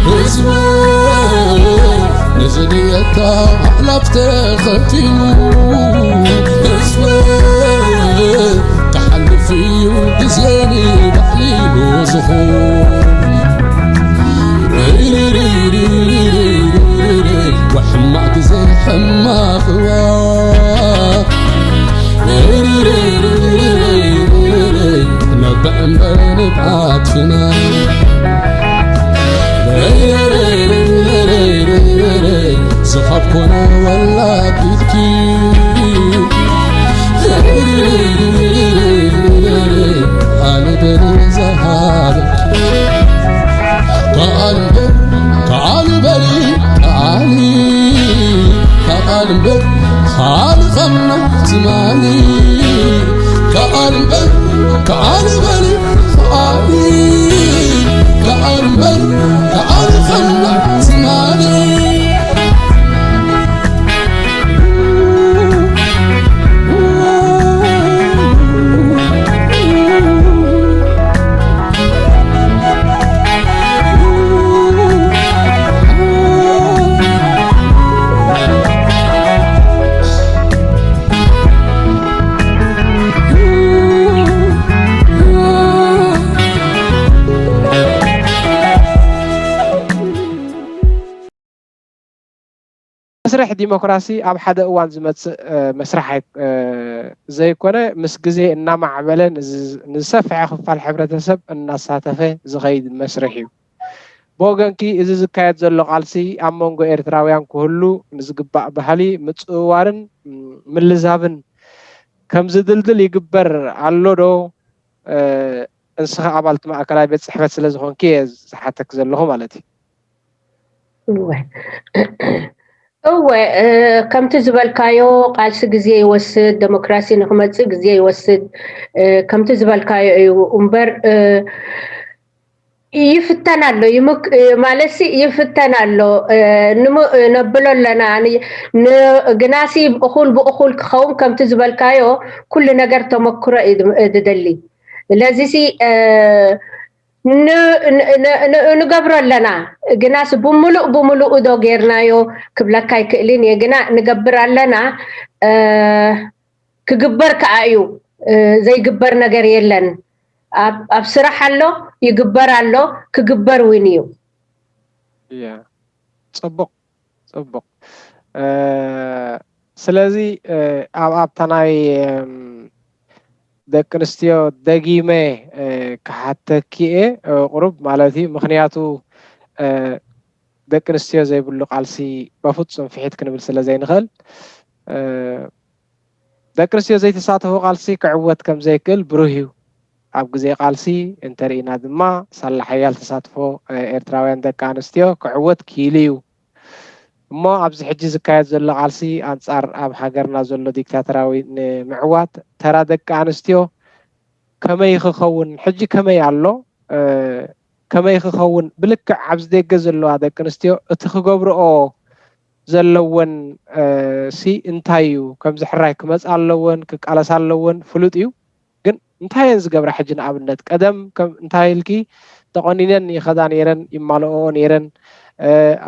ህዝበይ ንዝድየካ ኣዕላፍ ተኸፊሉ ህዝበይ ክሓልፍ እዩ ግዜ ንባዕሊሉ ዝኾን ወሕማቕ ግዜ ሕማቕዋ ነብዕ እምበር ንብዓት ፍና ዝሃብኮነ ወላዲትኪ ኣነ በሊ ዝሃበ ከኣል እምበር ከኣል በሊ ከኣሊ ከኣል እምበር ከኣል ኸምና ትማሊ ከኣል እምበር ከኣል በሊ ከኣሊ ከኣል እምበር ከኣል ኸምና ትማሊ መስርሕ ዲሞክራሲ ኣብ ሓደ እዋን ዝመፅእ መስርሕ ዘይኮነ ምስ ግዜ እናማዕበለ ንዝሰፍሐ ክፋል ሕብረተሰብ እናሳተፈ ዝኸይድ መስርሕ እዩ። ብወገንኪ እዚ ዝካየድ ዘሎ ቃልሲ ኣብ መንጎ ኤርትራውያን ክህሉ ንዝግባእ ባህሊ ምፅውዋርን ምልዛብን ከምዝድልድል ይግበር ኣሎ ዶ? ንስኺ ኣባልቲ ማእከላይ ቤት ፅሕፈት ስለዝኾንኪ እየ ዝሓተኪ ዘለኹ ማለት እዩ። እወ፣ ከምቲ ዝበልካዮ፣ ቃልሲ ግዜ ይወስድ፣ ደሞክራሲ ንክመጽእ ግዜ ይወስድ። ከምቲ ዝበልካዮ እዩ እምበር፣ ይፍተን ኣሎ። ይምክ- ማለትሲ፣ ይፍተን ኣሎ። ነብሎ ኣለና። ግናሲ ብእኹል ብእኹል ክኸውን፣ ከምቲ ዝበልካዮ፣ ኩሉ ነገር ተመክሮ እዩ ዝደሊ። ስለዚሲ ንገብሮ ኣለና። ግናስ ብምሉእ ብምሉእ ዶ ጌርናዮ ክብለካ ኣይክእልን እየ፣ ግና ንገብር ኣለና። ክግበር ከዓ እዩ። ዘይግበር ነገር የለን። ኣብ ስራሕ ኣሎ፣ ይግበር ኣሎ፣ ክግበር እውን እዩ። ጽቡቕ፣ ጽቡቕ። ስለዚ ኣብ ኣብታ ናይ ደቂ ኣንስትዮ ደጊመ ክሓተኪ እየ፣ ቁሩብ ማለት እዩ። ምኽንያቱ ደቂ ኣንስትዮ ዘይብሉ ቃልሲ በፍጹም ፍሒት ክንብል ስለ ዘይንኽእል፣ ደቂ ኣንስትዮ ዘይተሳተፎ ቃልሲ ክዕወት ከም ዘይክእል ብሩህ እዩ። ኣብ ግዜ ቃልሲ እንተርኢና ድማ፣ ሳላ ሓያል ተሳትፎ ኤርትራውያን ደቂ ኣንስትዮ ክዕወት ክኢሉ እዩ። እሞ ኣብዚ ሕጂ ዝካየድ ዘሎ ቃልሲ ኣንጻር ኣብ ሃገርና ዘሎ ዲክታተራዊ ንምዕዋት፣ ተራ ደቂ ኣንስትዮ ከመይ ክኸውን፣ ሕጂ ከመይ ኣሎ፣ ከመይ ክኸውን፣ ብልክዕ ኣብዚ ደገ ዘለዋ ደቂ ኣንስትዮ እቲ ክገብርኦ ዘለወን ሲ እንታይ እዩ? ከምዚ ሕራይ ክመጻ ኣለወን፣ ክቃለሳ ኣለወን፣ ፍሉጥ እዩ። ግን እንታይ እየን ዝገብራ? ሕጂ ንኣብነት ቀደም እንታይ ኢልኪ፣ ተቆኒነን ይኸዳ ነይረን፣ ይማልኦ ነይረን፣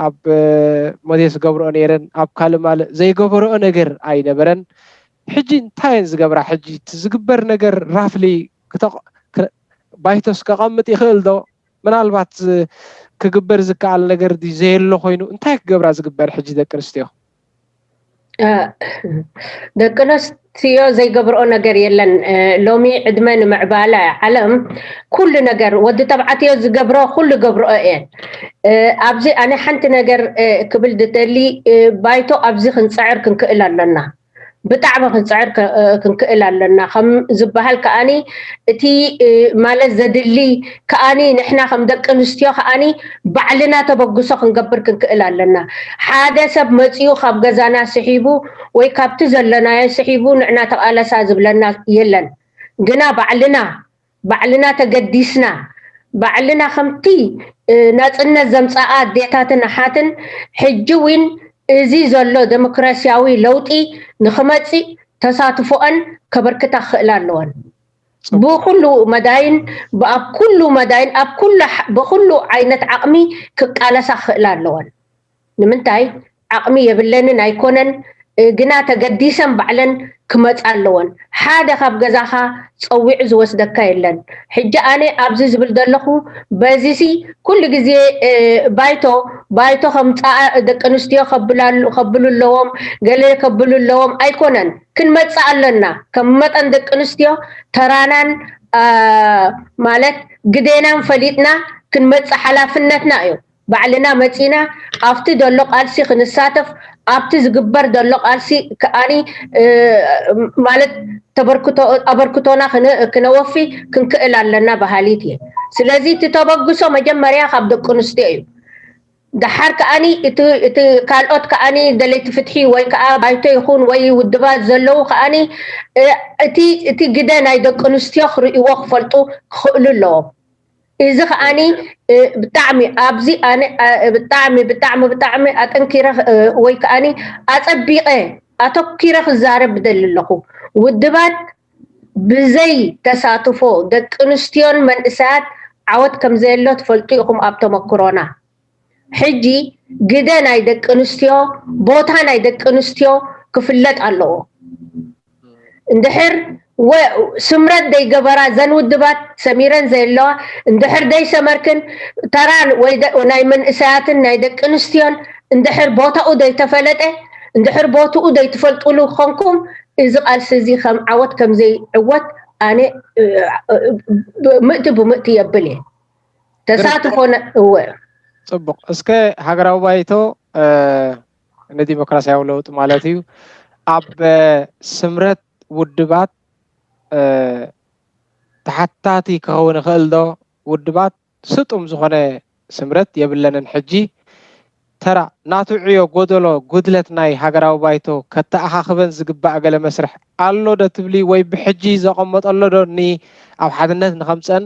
ኣብ ሞዴስ ገብርኦ ነይረን፣ ኣብ ካልእ ማልእ ዘይገበርኦ ነገር ኣይነበረን። ሕጂ እንታይ እየን ዝገብራ? ሕጂ እቲ ዝግበር ነገር ራፍሊ ባይቶስ ከቐምጥ ይኽእል ዶ? ምናልባት ክግበር ዝከኣል ነገር ዘየሎ ኮይኑ እንታይ ክገብራ ዝግበር ሕጂ ደቂ ኣንስትዮ? ደቂ ኣንስትዮ ዘይገብርኦ ነገር የለን። ሎሚ ዕድመ ንምዕባለ ዓለም ኩሉ ነገር ወዲ ተባዕትዮ ዝገብሮ ኩሉ ገብርኦ እየን። ኣብዚ ኣነ ሓንቲ ነገር ክብል ዝደሊ፣ ባይቶ ኣብዚ ክንፅዕር ክንክእል ኣለና። ብጣዕሚ ክንፅዕር ክንክእል ኣለና። ከም ዝበሃል ከኣኒ እቲ ማለት ዘድሊ ከኣኒ ንሕና ከም ደቂ ኣንስትዮ ከኣኒ ባዕልና ተበግሶ ክንገብር ክንክእል ኣለና። ሓደ ሰብ መፂኡ ካብ ገዛና ስሒቡ ወይ ካብቲ ዘለናዮ ስሒቡ ንዕና ተቓለሳ ዝብለና የለን። ግና ባዕልና ባዕልና ተገዲስና፣ ባዕልና ከምቲ ናጽነት ዘምጻኣ ኣዴታትን ኣሓትን፣ ሕጂ እውን እዚ ዘሎ ደሞክራሲያዊ ለውጢ ንኽመጽእ ተሳትፎኣን ከበርክታ ክኽእላ ኣለወን። ብኹሉ መዳይን፣ ኣብ ኩሉ መዳይን፣ ኣብ ኩሉ፣ ብኹሉ ዓይነት ዓቕሚ ክቃለሳ ክኽእላ ኣለወን። ንምንታይ? ዓቕሚ የብለንን ኣይኮነን፣ ግና ተገዲሰን ባዕለን ክመፃ ኣለወን። ሓደ ካብ ገዛኻ ፀዊዑ ዝወስደካ የለን። ሕጂ ኣነ ኣብዚ ዝብል ዘለኹ፣ በዚሲ ኩሉ ግዜ ባይቶ ባይቶ ከምፃኣ ደቂ ኣንስትዮ ከብሉ ኣለዎም፣ ገለ ከብሉ ኣለዎም ኣይኮነን። ክንመፅእ ኣለና። ከም መጠን ደቂ ኣንስትዮ ተራናን ማለት ግዴናን ፈሊጥና ክንመፅእ ሓላፍነትና እዩ። ባዕልና መፂና ኣብቲ ዘሎ ቃልሲ ክንሳተፍ፣ ኣብቲ ዝግበር ዘሎ ቃልሲ ከኣኒ ማለት ኣበርክቶና ክነወፊ ክንክእል ኣለና በሃሊት እየ። ስለዚ እቲ ተበግሶ መጀመርያ ካብ ደቂ ኣንስትዮ እዩ። ደሓር ከኣኒ እቲ ካልኦት ከኣኒ ደለይቲ ፍትሒ ወይ ከዓ ባይቶ ይኹን ወይ ውድባት ዘለዉ ከኣኒ እቲ ግደ ናይ ደቂ ኣንስትዮ ክርእይዎ ክፈልጡ ክኽእሉ ኣለዎም። እዚ ከዓኒ ብጣዕሚ ኣብዚ ኣነ ብጣዕሚ ብጣዕሚ ብጣዕሚ ኣጠንኪረ ወይ ከዓኒ ኣፀቢቐ ኣተኪረ ክዛረብ ብደሊ ኣለኹ። ውድባት ብዘይ ተሳትፎ ደቂ ኣንስትዮን መንእሰያት ዓወት ከም ዘየሎ ትፈልጡ ኢኹም ኣብ ተመክሮና። ሕጂ ግደ ናይ ደቂ ኣንስትዮ ቦታ ናይ ደቂ ኣንስትዮ ክፍለጥ ኣለዎ። እንድሕር ስምረት ደይገበራ ዘን ውድባት ሰሚረን ዘየለዋ እንድሕር ደይሰመርክን ተራ ናይ መንእሰያትን ናይ ደቂ ኣንስትዮን እንድሕር ቦታኡ ደይተፈለጠ እንድሕር ቦትኡ ደይትፈልጥሉ ኮንኩም እዚ ቃልሲ እዚ ከም ዓወት ከም ዘይዕወት ኣነ ምእቲ ብምእቲ የብል እየ። ተሳትፎ እወ። ፅቡቕ። እስከ ሃገራዊ ባይቶ ንዲሞክራሲያዊ ለውጢ ማለት እዩ ኣብ ስምረት ውድባት ተሓታቲ ክኸውን ይኽእል ዶ? ውድባት ስጡም ዝኾነ ስምረት የብለንን ሕጂ። ተራ ናቱ ዕዮ፣ ጎደሎ፣ ጉድለት ናይ ሃገራዊ ባይቶ ከተኣኻኽበን ዝግባእ ገለ መስርሕ ኣሎ ዶ ትብሊ? ወይ ብሕጂ ዘቐመጠ ኣሎ ዶ ኒ ኣብ ሓድነት ንኸምፀን?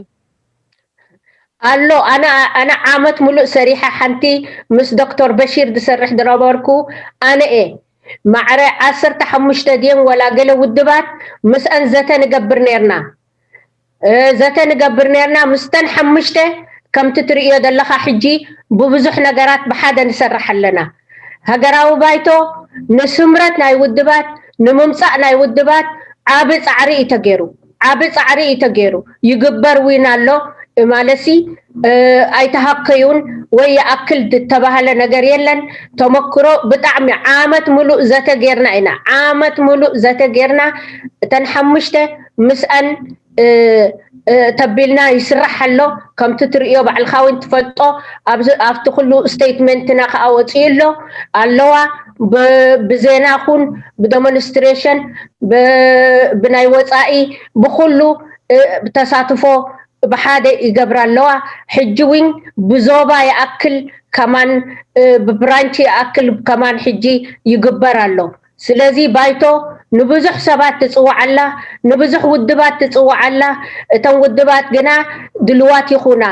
ኣሎ። ኣነ ኣነ ዓመት ሙሉእ ሰሪሐ፣ ሓንቲ ምስ ዶክተር በሺር ዝሰርሕ ዝነበርኩ ኣነ እየ። ማዕረ ዓሰርተ ሓሙሽተ ድየን ወላ ገለ ውድባት ምስአን ዘተ ንገብር ነርና። ዘተ ንገብር ነርና። ምስተን ሓሙሽተ ከምቲ ትርእዮ ዘለኻ ሕጂ ብብዙሕ ነገራት ብሓደ ንሰርሕ ኣለና። ሃገራዊ ባይቶ ንስምረት ናይ ውድባት፣ ንምምፃእ ናይ ውድባት ዓቢ ፃዕሪ እዩ ተገይሩ። ዓቢ ፃዕሪ እዩ ተገይሩ። ይግበር ዊን ኣሎ። ማለሲ ኣይተሃከዩን ወይ ይኣክል ዝተባህለ ነገር የለን። ተመክሮ ብጣዕሚ ዓመት ሙሉእ ዘተ ጌርና ኢና። ዓመት ሙሉእ ዘተ ጌርና። እተን ሓሙሽተ ምስአን ተቢልና ይስራሕ ኣሎ። ከምቲ ትርእዮ ባዕልካ እውን ትፈልጦ፣ ኣብቲ ኩሉ ስቴትመንትና ከዓ ወፅኡ ኣሎ ኣለዋ። ብዜና ኹን ብደሞንስትሬሽን ብናይ ወፃኢ ብኩሉ ተሳትፎ ብሓደ ይገብራ ኣለዋ። ሕጂ እውን ብዞባ ይኣክል ከማን ብብራንች ይኣክል ከማን ሕጂ ይግበር ኣሎ። ስለዚ ባይቶ ንብዙሕ ሰባት ትፅዋዕ ኣላ፣ ንብዙሕ ውድባት ትፅዋዕ ኣላ። እተን ውድባት ግና ድልዋት ይኹና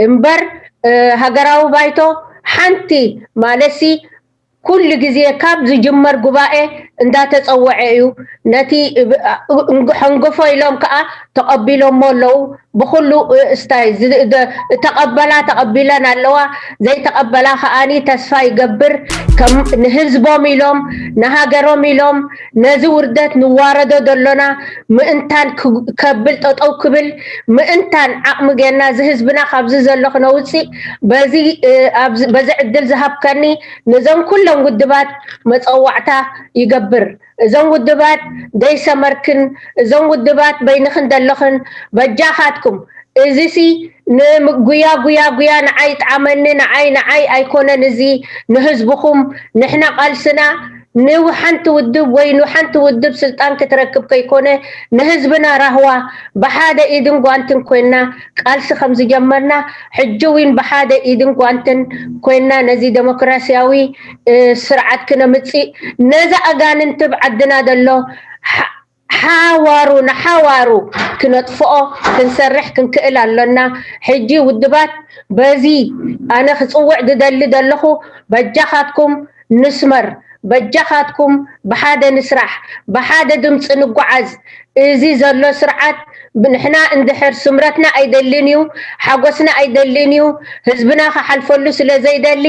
እምበር ሃገራዊ ባይቶ ሓንቲ ማለትሲ ኩሉ ግዜ ካብ ዝጅመር ጉባኤ እንዳተፀወዐ እዩ። ነቲ ሕንጎፎ ኢሎም ከዓ ተቐቢሎሞ ኣለዉ። ብኩሉ ስታይ ተቐበላ ተቐቢለን ኣለዋ። ዘይተቐበላ ከዓኒ ተስፋ ይገብር ከም ንህዝቦም ኢሎም ንሃገሮም ኢሎም ነዚ ውርደት ንዋረዶ ዘሎና ምእንታን ከብል ጠጠው ክብል ምእንታን ዓቕሚ ጌርና እዚ ህዝብና ካብዚ ዘሎ ክነውፅእ በዚ በዚ ዕድል ዝሃብከኒ ነዞም ኩሎም ውድባት መፀዋዕታ ይገብር። እዞም ውድባት ዘይሰመርክን እዞም ውድባት በይንኽን ዘለኽን በጃኻትኩም እዚሲ ንጉያ ጉያ ጉያ ንዓይ ጣዕመኒ ንዓይ ንዓይ ኣይኮነን እዚ ንህዝብኹም ንሕና ቃልስና ንሓንቲ ውድብ ወይ ንሓንቲ ውድብ ስልጣን ክትረክብ ከይኮነ ንህዝብና ራህዋ ብሓደ ኢድን ጓንትን ኮይና ቃልሲ ከም ዝጀመርና ሕጂ እውን ብሓደ ኢድን ጓንትን ኮይና ነዚ ዴሞክራሲያዊ ስርዓት ክነምፅእ ነዚ ኣጋንንቲ ኣብ ዓድና ዘሎ ሓዋሩ ንሓዋሩ ክነጥፍኦ ክንሰርሕ ክንክእል ኣሎና። ሕጂ ውድባት በዚ ኣነ ክፅውዕ ዝደሊ ዘለኹ በጃኻትኩም ንስመር፣ በጃኻትኩም ብሓደ ንስራሕ፣ ብሓደ ድምፂ ንጓዓዝ። እዚ ዘሎ ስርዓት ንሕና እንድሕር ስምረትና ኣይደልን እዩ፣ ሓጎስና ኣይደልን እዩ፣ ህዝብና ክሓልፈሉ ስለ ዘይደሊ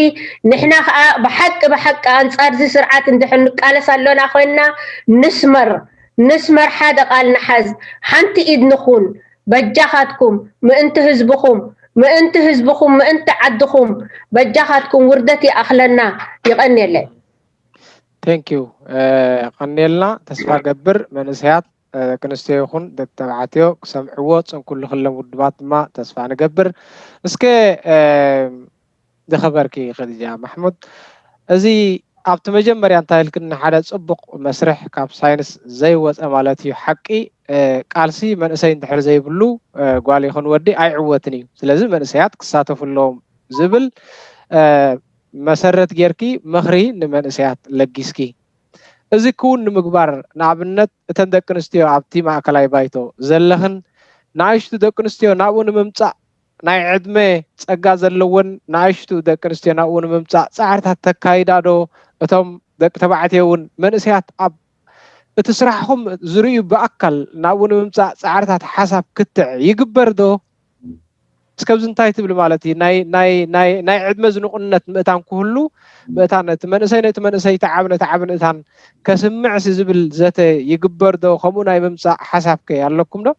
ንሕና ከዓ ብሓቂ ብሓቂ ኣንፃር እዚ ስርዓት እንድሕር ንቃለስ ኣሎና ኮይንና ንስመር። ንስመር ሓደ ቃል ንሓዝ ሓንቲ ኢድ ንኹን በጃኻትኩም ምእንቲ ህዝብኹም ምእንቲ ህዝብኹም ምእንቲ ዓድኹም በጃኻትኩም ውርደት ይኣኽለና ይቐንየለይ። Thank you ቀንየልና ተስፋ ገብር መንእሰያት ደቂ ኣንስትዮ ይኹን ደቂ ተባዕትዮ ክሰምዕዎ ፅንኩሉ ክለን ውድባት ድማ ተስፋ ንገብር። እስከ ዝኸበርኪ ኸዲጃ ማሕሙድ፣ እዚ ኣብቲ መጀመርያ እንታይ ኢልክኒ፣ ሓደ ጽቡቕ መስርሕ ካብ ሳይንስ ዘይወጸ ማለት እዩ። ሓቂ ቃልሲ መንእሰይ እንድሕር ዘይብሉ ጓል ይኹን ወዲ ኣይዕወትን እዩ። ስለዚ መንእሰያት ክሳተፉ ኣለዎም ዝብል መሰረት ጌርኪ ምኽሪ ንመንእሰያት ለጊስኪ። እዚ ክውን ንምግባር ንኣብነት እተን ደቂ ኣንስትዮ ኣብቲ ማእከላይ ባይቶ ዘለኽን ንኣሽቱ ደቂ ኣንስትዮ ናብኡ ንምምጻእ ናይ ዕድመ ጸጋ ዘለወን ንኣሽቱ ደቂ ኣንስትዮ ናብኡ ንምምጻእ ጻዕርታት ተካይዳ ዶ? እቶም ደቂ ተባዕትዮ እውን መንእሰያት ኣብ እቲ ስራሕኹም ዝርእዩ ብኣካል ናብኡ ንምምጻእ ጻዕርታት ሓሳብ ክትዕ ይግበር ዶ? እስከ ኣብዚ እንታይ ትብል ማለት እዩ? ናይ ናይ ናይ ናይ ዕድመ ዝንቁነት ምእታን ክህሉ ምእታን ነቲ መንእሰይ ነቲ መንእሰይ እቲ ዓብ ነቲ ዓብ ምእታን ከስምዕሲ ዝብል ዘተ ይግበር ዶ? ከምኡ ናይ ምምጻእ ሓሳብ ከ ኣለኩም ዶ?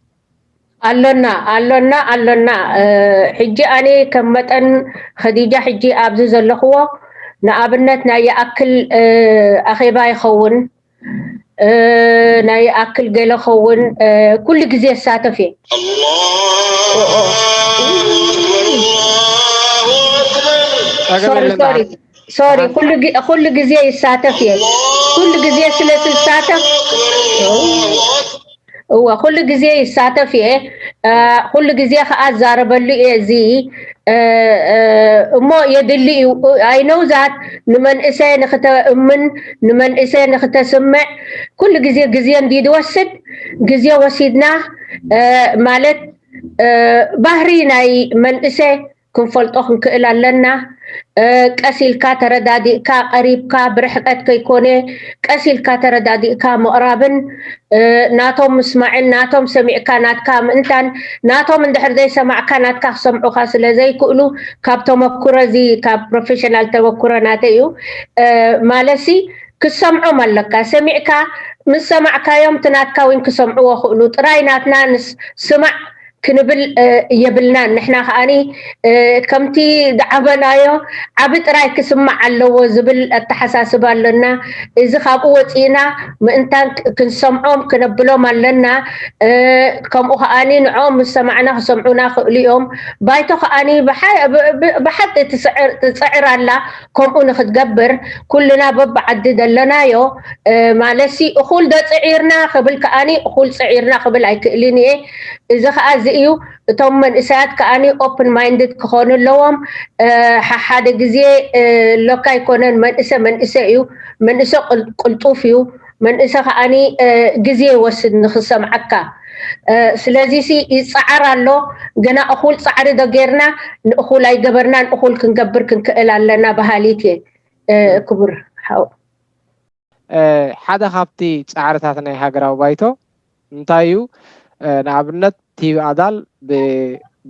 ኣሎና ኣሎና ኣሎና ሕጂ ኣነ ከም መጠን ኸዲጃ ሕጂ ኣብዚ ዘለኽዎ ንኣብነት ናይ ይኣክል ኣኼባ ይኸውን ናይ ይኣክል ገለ ኸውን ኩሉ ግዜ ይሳተፍ እየ ሶሪ ኩሉ ግዜ ይሳተፍ እየ ኩሉ ግዜ ስለ ትሳተፍ እወ ኩሉ ግዜ ይሳተፍ እየ ኩሉ ግዜ ከዓ ዛረበሉ እየ እዚ እሞ የድሊ እዩ። I know that ንመንእሰይ ንክተእምን፣ ንመንእሰይ ንክተስምዕ ኩሉ ግዜ ግዜ እንዲ ዝወስድ፣ ግዜ ወሲድና ማለት ባህሪ ናይ መንእሰ ክንፈልጦ ክንክእል ኣለና። ቀስ ኢልካ ተረዳዲእካ ቀሪብካ ብርሕቀት ከይኮነ ቀስ ኢልካ ተረዳዲእካ ምቕራብን ናቶም ምስማዕን ናቶም ሰሚዕካ ናትካ ምእንታን ናቶም እንድሕር ዘይሰማዕካ ናትካ ክሰምዑኻ ስለ ዘይክእሉ ካብ ተመኩሮ እዚ ካብ ፕሮፌሽናል ተመኩሮ ናተይ እዩ። ማለሲ ክሰምዖም ኣለካ። ሰሚዕካ ምስ ሰማዕካዮም ትናትካ እውን ክሰምዕዎ ክእሉ ጥራይ ናትና ንስ ስማዕ ክንብል የብልናን። ንሕና ከዓኒ ከምቲ ዝዓበናዮ ዓቢ ጥራይ ክስማዕ ኣለዎ ዝብል ኣተሓሳስባ ኣለና። እዚ ካብኡ ወፂእና ምእንታን ክንሰምዖም ክነብሎም ኣለና። ከምኡ ከዓኒ ንዕኦም ምስ ሰማዕና ክሰምዑና ክእሉ እዮም። ባይቶ ከዓኒ ብሓቂ ትፅዕር ኣላ። ከምኡ ንክትገብር ኩልና በብዓዲ ዘለናዮ ማለትሲ እኹል ዶ ፅዒርና ክብል ከዓኒ እኹል ፅዒርና ክብል ኣይክእልን እየ። እዚ ከዓ እዚ እዩ። እቶም መንእሰያት ከዓኒ open minded ክኾኑ ኣለዎም። ሓሓደ ግዜ ሎካ ኣይኮነን መንእሰ መንእሰ እዩ። መንእሰ ቅልጡፍ እዩ። መንእሰ ከዓኒ ግዜ ይወስድ ንክሰምዓካ። ስለዚ ሲ ይፀዓር ኣሎ። ገና እኹል ፃዕሪ ዶ ጌርና ንእኹል ኣይገበርናን እኹል ክንገብር ክንክእል ኣለና በሃሊት እየ። ክቡር ሓው ሓደ ካብቲ ፃዕርታት ናይ ሃገራዊ ባይቶ እንታይ እዩ? ንኣብነት ቲቪ ኣዳል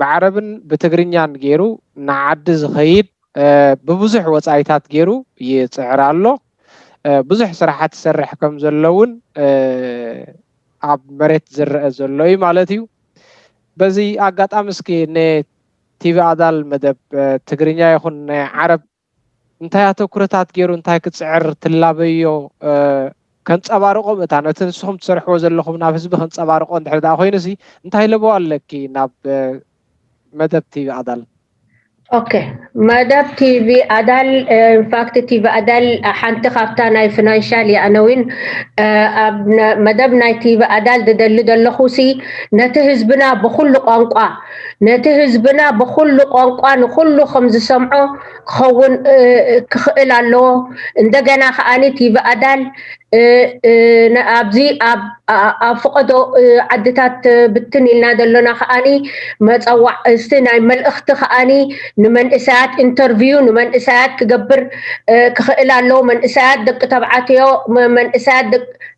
ብዓረብን ብትግርኛን ገይሩ ንዓዲ ዝኸይድ ብብዙሕ ወፃኢታት ገይሩ ይፅዕር ኣሎ። ብዙሕ ስራሓት ይሰርሕ ከም ዘሎ እውን ኣብ መሬት ዝረአ ዘሎ እዩ ማለት እዩ። በዚ ኣጋጣሚ እስኪ ንቲቪ ኣዳል መደብ ትግርኛ ይኹን ናይ ዓረብ እንታይ ኣተኩረታት ገይሩ እንታይ ክፅዕር ትላበዮ ከንፀባርቆ እታ ነቲ ንስኹም ትሰርሕዎ ዘለኹም ናብ ህዝቢ ከንፀባርቆ እንድሕር ደኣ ኮይኑ ሲ እንታይ ለበዋ ኣለኪ ናብ መደብ ቲቪ ኣዳል? ኦኬ መደብ ቲቪ ኣዳል ኢንፋክት ቲቪ ኣዳል ሓንቲ ካብታ ናይ ፊናንሻል የኣነዊን ኣብ መደብ ናይ ቲቪ ኣዳል ዝደሊ ዘለኹ ሲ ነቲ ህዝብና ብኩሉ ቋንቋ ነቲ ህዝብና ብኩሉ ቋንቋ ንኩሉ ከም ዝሰምዖ ክኸውን ክኽእል ኣለዎ። እንደገና ከዓኒ ቲቪ ኣዳል ኣብዚ ኣብ ፈቐዶ ዓድታት ብትን ኢልና ዘሎና ከዓኒ መፀዋዕስቲ ናይ መልእኽቲ ከዓኒ ንመንእሰያት ኢንተርቪው ንመንእሰያት ክገብር ክኽእል ኣለዎ። መንእሰያት ደቂ ተባዕትዮ መንእሰያት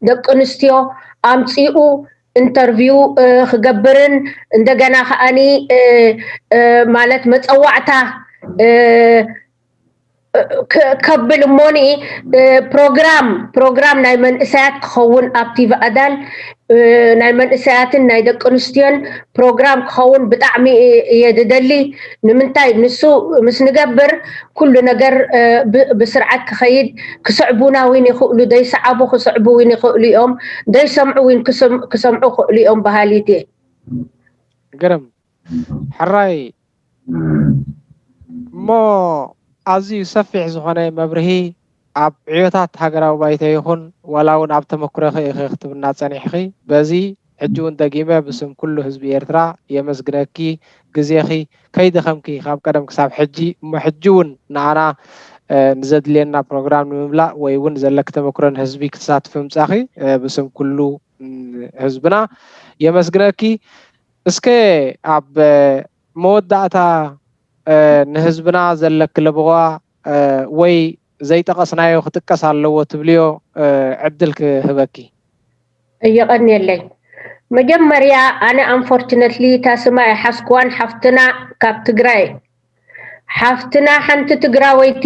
ደቂ ኣንስትዮ ኣምፂኡ ኢንተርቪው ክገብርን እንደገና ከዓኒ ማለት መፀዋዕታ ከብል እሞኒ ፕሮግራም ፕሮግራም ናይ መንእሰያት ክኸውን ኣብ ቲቪ ኣዳል ናይ መንእሰያትን ናይ ደቂ ኣንስትዮን ፕሮግራም ክኸውን ብጣዕሚ እየ ዝደሊ። ንምንታይ ንሱ ምስ ንገብር ኩሉ ነገር ብስርዓት ክኸይድ ክስዕቡና እውን ይኽእሉ ዘይሰዓቡ ክስዕቡ እውን ይኽእሉ እዮም ዘይሰምዑ እውን ክሰምዑ ክእሉ እዮም በሃሊት እየ። ግርም ሕራይ እሞ ኣዝዩ ሰፊሕ ዝኾነ መብርሂ ኣብ ዕዮታት ሃገራዊ ባይቶ ይኹን ዋላ እውን ኣብ ተመክሮኺ ኢኺ ክትብና ጸኒሕኺ። በዚ ሕጂ እውን ደጊመ ብስም ኩሉ ህዝቢ ኤርትራ የመስግነኪ። ግዜኺ ከይደኸምኪ ካብ ቀደም ክሳብ ሕጂ እሞ ሕጂ እውን ንኣና ንዘድልየና ፕሮግራም ንምምላእ ወይ እውን ዘለኪ ተመክሮ ንህዝቢ ክትሳትፊ ምጻኺ ብስም ኩሉ ህዝብና የመስግነኪ። እስከ ኣብ መወዳእታ ንህዝብና ዘለኪ ለበዋ ወይ ዘይጠቐስናዮ ክጥቀስ ኣለዎ ትብልዮ ዕድል ክህበኪ። የቐንየለይ። መጀመርያ ኣነ ኣንፎርችነትሊ እታ ስማ ኣይሓዝክዋን ሓፍትና ካብ ትግራይ ሓፍትና ሓንቲ ትግራወይቲ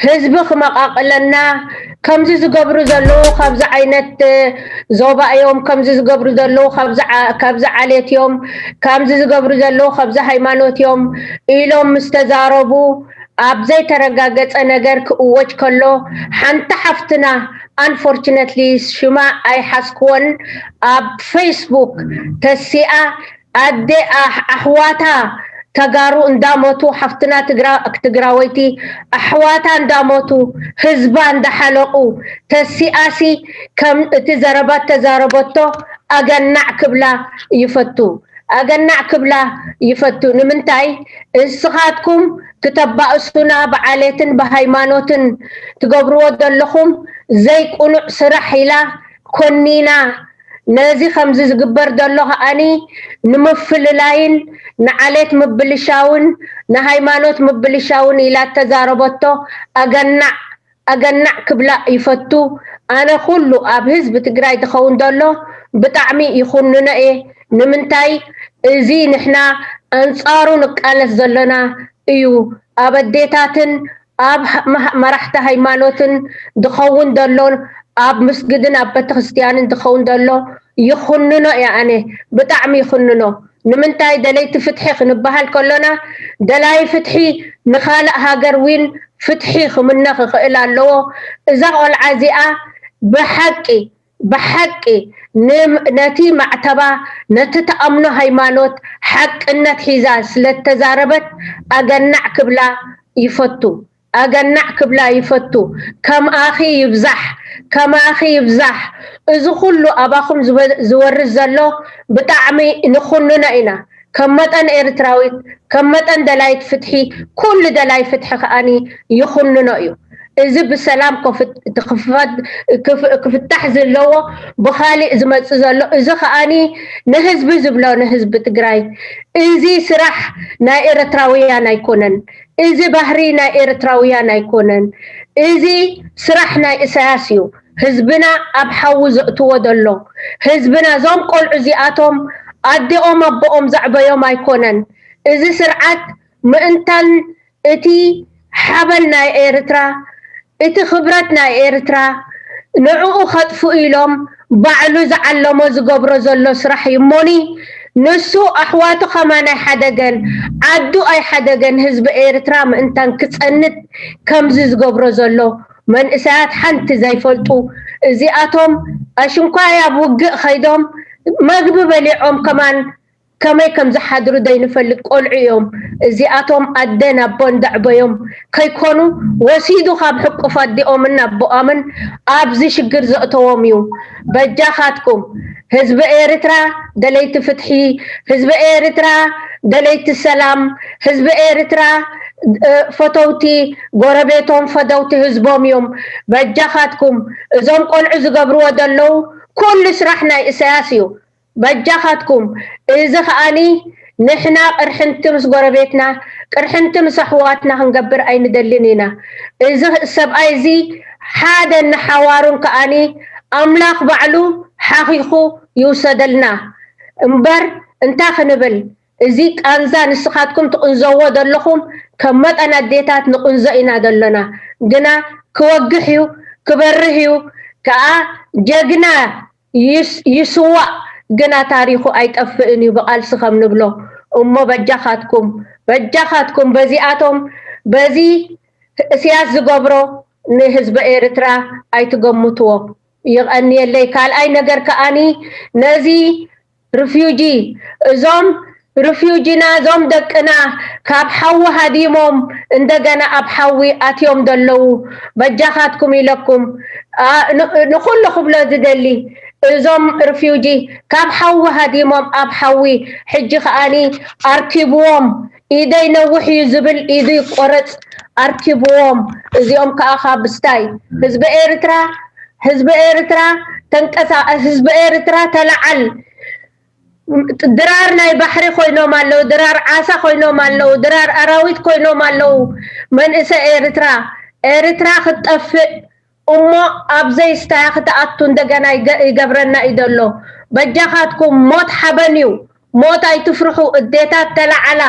ህዝቢ ክመቓቕለና ከምዚ ዝገብሩ ዘለዉ ካብዚ ዓይነት ዞባ እዮም ከምዚ ዝገብሩ ዘለዉ ካብዚ ዓሌት እዮም ከምዚ ዝገብሩ ዘለዉ ካብዚ ሃይማኖት እዮም ኢሎም ምስ ተዛረቡ ኣብ ዘይተረጋገፀ ነገር ክእወጅ ከሎ ሓንቲ ሓፍትና ኣንፎርችነትሊ ሽማ ኣይሓዝክዎን ኣብ ፌስቡክ ተሲኣ ኣደ ኣሕዋታ ተጋሩ እንዳሞቱ ሓፍትና ትግራወይቲ ኣሕዋታ እንዳሞቱ ህዝባ እንዳሓለቁ ተሲኣሲ ከም እቲ ዘረባ ተዛረበቶ ኣገናዕ ክብላ ይፈቱ። ኣገናዕ ክብላ ይፈቱ። ንምንታይ እስኻትኩም ክተባእሱና ብዓሌትን ብሃይማኖትን ትገብርዎ ዘለኹም ዘይቁኑዕ ስራሕ ኢላ ኮኒና። ነዚ ከምዚ ዝግበር ዘሎ ከኣኒ ንምፍልላይን ንዓሌት ምብልሻውን ንሃይማኖት ምብልሻውን ኢላ ተዛረበቶ ኣገናዕ ኣገናዕ ክብላ ይፈቱ። ኣነ ኩሉ ኣብ ህዝቢ ትግራይ ዝኸውን ዘሎ ብጣዕሚ ይኹንኖ እየ። ንምንታይ እዚ ንሕና ኣንጻሩ ንቃለስ ዘለና እዩ። ኣብ ኣዴታትን ኣብ መራሕቲ ሃይማኖትን ዝኸውን ዘሎ ኣብ ምስግድን ኣብ ቤተክርስትያንን ዝኸውን ዘሎ ይኹንኖ እየ። ኣነ ብጣዕሚ ይኹንኖ። ንምንታይ ደለይቲ ፍትሒ ክንበሃል ከሎና ደላይ ፍትሒ ንኻልእ ሃገር ዊን ፍትሒ ክምነ ክኽእል ኣለዎ። እዛ ቆልዓ እዚኣ ብሓቂ ብሓቂ ነቲ ማዕተባ ነቲ ተኣምኖ ሃይማኖት ሓቅነት ሒዛ ስለተዛረበት ኣገናዕ ክብላ ይፈቱ። ኣገናዕ ክብላ ይፈቱ። ከማኺ ይብዛሕ፣ ከማኺ ይብዛሕ። እዚ ኩሉ ኣባኹም ዝበ- ዝወርድ ዘሎ ብጣዕሚ ንኹንኖ ኢና። ከም መጠን ኤርትራዊት፣ ከም መጠን ደላይት ፍትሒ፣ ኩሉ ደላይ ፍትሒ ከኣኒ ይኹንኖ እዩ። እዚ ብሰላም ኮፍ- ክፍፈት- ክፍ- ክፍታሕ ዘለዎ ብኻሊእ ዝመጽእ ዘሎ እዚ ከኣኒ ንህዝቢ ዝብሎ ንህዝቢ ትግራይ እዚ ስራሕ ናይ ኤርትራውያን ኣይኮነን። እዚ ባህሪ ናይ ኤርትራውያን ኣይኮነን። እዚ ስራሕ ናይ ኢሳያስ እዩ። ህዝብና ኣብ ሓዊ ዘእትዎ ዘሎ ህዝብና እዞም ቆልዑ እዚኣቶም ኣዲኦም ኣቦኦም ዘዕበዮም ኣይኮነን። እዚ ስርዓት ምእንታን እቲ ሓበን ናይ ኤርትራ እቲ ክብረት ናይ ኤርትራ ንዕኡ ከጥፍኡ ኢሎም ባዕሉ ዝዓለሞ ዝገብሮ ዘሎ ስራሕ እዩ እሞኒ ንሱ ኣሕዋቱ ከማን ኣይሓደገን ዓዱ ኣይሓደገን ህዝቢ ኤርትራ ምእንታን ክጸንት ከምዚ ዝገብሮ ዘሎ መንእሰያት ሓንቲ ዘይፈልጡ እዚኣቶም ኣሽንኳይ ኣብ ውግእ ከይዶም መግቢ በሊዖም ከማን ከመይ ከም ዝሓድሩ ዘይንፈልጥ ቆልዑ እዮም። እዚኣቶም ኣደን ኣቦን ዘዕበዮም ከይኮኑ ወሲዱ ካብ ሕቁፍ ኣዲኦምን ኣቦኦምን ኣብዚ ሽግር ዘእተዎም እዩ። በጃኻትኩም ህዝቢ ኤርትራ ደለይቲ ፍትሒ፣ ህዝቢ ኤርትራ ደለይቲ ሰላም፣ ህዝቢ ኤርትራ ፈተውቲ ጎረቤቶም ፈደውቲ ህዝቦም እዮም። በጃኻትኩም እዞም ቆልዑ ዝገብርዎ ዘለዉ ኩሉ ስራሕ ናይ እሰያስ እዩ። በጃኻትኩም እዚ ከኣኒ ንሕና ቅርሕንቲ ምስ ጎረቤትና ቅርሕንቲ ምስ ኣሕዋትና ክንገብር ኣይንደልን ኢና። እዚ ሰብኣይ እዚ ሓደ ንሓዋሩን ከኣኒ ኣምላኽ ባዕሉ ሓኺኹ ይውሰደልና እምበር እንታይ ክንብል እዚ ቃንዛ ንስኻትኩም ትቕንዘዎ ዘለኹም ከም መጠን ኣዴታት ንቕንዞ ኢና ዘለና ግና ክወግሕ እዩ ክበርህ እዩ ከኣ ጀግና ይስዋእ ግና ታሪኹ ኣይጠፍእን እዩ ብቓልሲ ከም ንብሎ እሞ በጃኻትኩም በጃኻትኩም በዚኣቶም በዚ እስያስ ዝገብሮ ንህዝቢ ኤርትራ ኣይትገምትዎ ይቐንየለይ ካልኣይ ነገር ከኣኒ ነዚ ርፊጂ እዞም ርፊውጂና እዞም ደቅና ካብ ሓዊ ሃዲሞም እንደገና ኣብ ሓዊ ኣትዮም ዘለዉ በጃኻትኩም ኢለኩም ንኩሉ ክብሎ ዝደሊ እዞም ርፊውጂ ካብ ሓዊ ሃዲሞም ኣብ ሓዊ ሕጂ ከኣኒ ኣርኪብዎም ኢደይ ነውሕ እዩ ዝብል ኢዱ ይቆረፅ ኣርኪብዎም እዚኦም ከዓ ካብ ስታይ ህዝቢ ኤርትራ ህዝቢ ኤርትራ ተንቀሳቀስ ህዝቢ ኤርትራ ተለዓል ድራር ናይ ባሕሪ ኮይኖም ኣለዉ ድራር ዓሳ ኮይኖም ኣለዉ ድራር ኣራዊት ኮይኖም ኣለዉ መንእሰ ኤርትራ ኤርትራ ክትጠፍእ እሞ ኣብ ዘይስታያ ክትኣቱ እንደገና ይገብረና እዩ ዘሎ በጃኻትኩም ሞት ሓበን እዩ ሞት ኣይትፍርሑ እዴታት ተላዓላ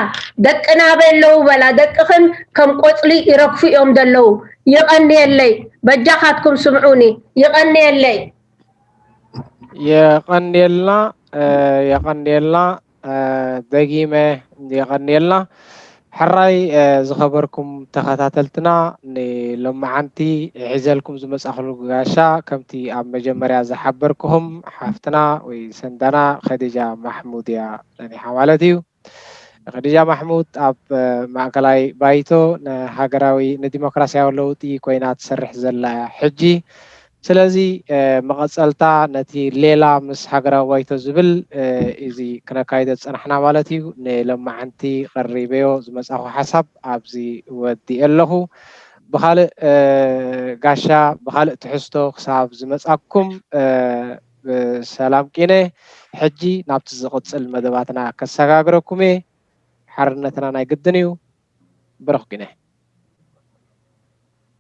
ደቅና ኣበይ ኣለዉ በላ ደቅኽን ከም ቆፅሊ ይረግፉ እዮም ዘለዉ ይቐንየለይ በጃኻትኩም ስምዑኒ ይቐንየለይ የቐንየልና የቐንየልና ደጊመ የቐንየልና ሕራይ ዝኸበርኩም ተኸታተልትና ንሎማዓንቲ ሒዘልኩም ዝመፃኽሉ ጋሻ ከምቲ ኣብ መጀመርያ ዝሓበርኩኹም ሓፍትና ወይ ሰንዳና ከዲጃ ማሕሙድ እያ ፀኒሓ ማለት እዩ ከዲጃ ማሕሙድ ኣብ ማእከላይ ባይቶ ንሃገራዊ ንዲሞክራሲያዊ ለውጢ ኮይና ትሰርሕ ዘላ ሕጂ ስለዚ መቐፀልታ ነቲ ሌላ ምስ ሃገራዊ ባይቶ ዝብል እዚ ክነካይዶ ዝፀናሕና ማለት እዩ። ንሎማዓንቲ ቀሪበዮ ዝመፃኹ ሓሳብ ኣብዚ ወዲኤ ኣለኹ። ብኻልእ ጋሻ ብኻልእ ትሕዝቶ ክሳብ ዝመፃኩም ብሰላም ቂነ። ሕጂ ናብቲ ዝቕፅል መደባትና ከሰጋግረኩም እየ። ሓርነትና ናይ ግድን እዩ። ብሩኽ ቂነ።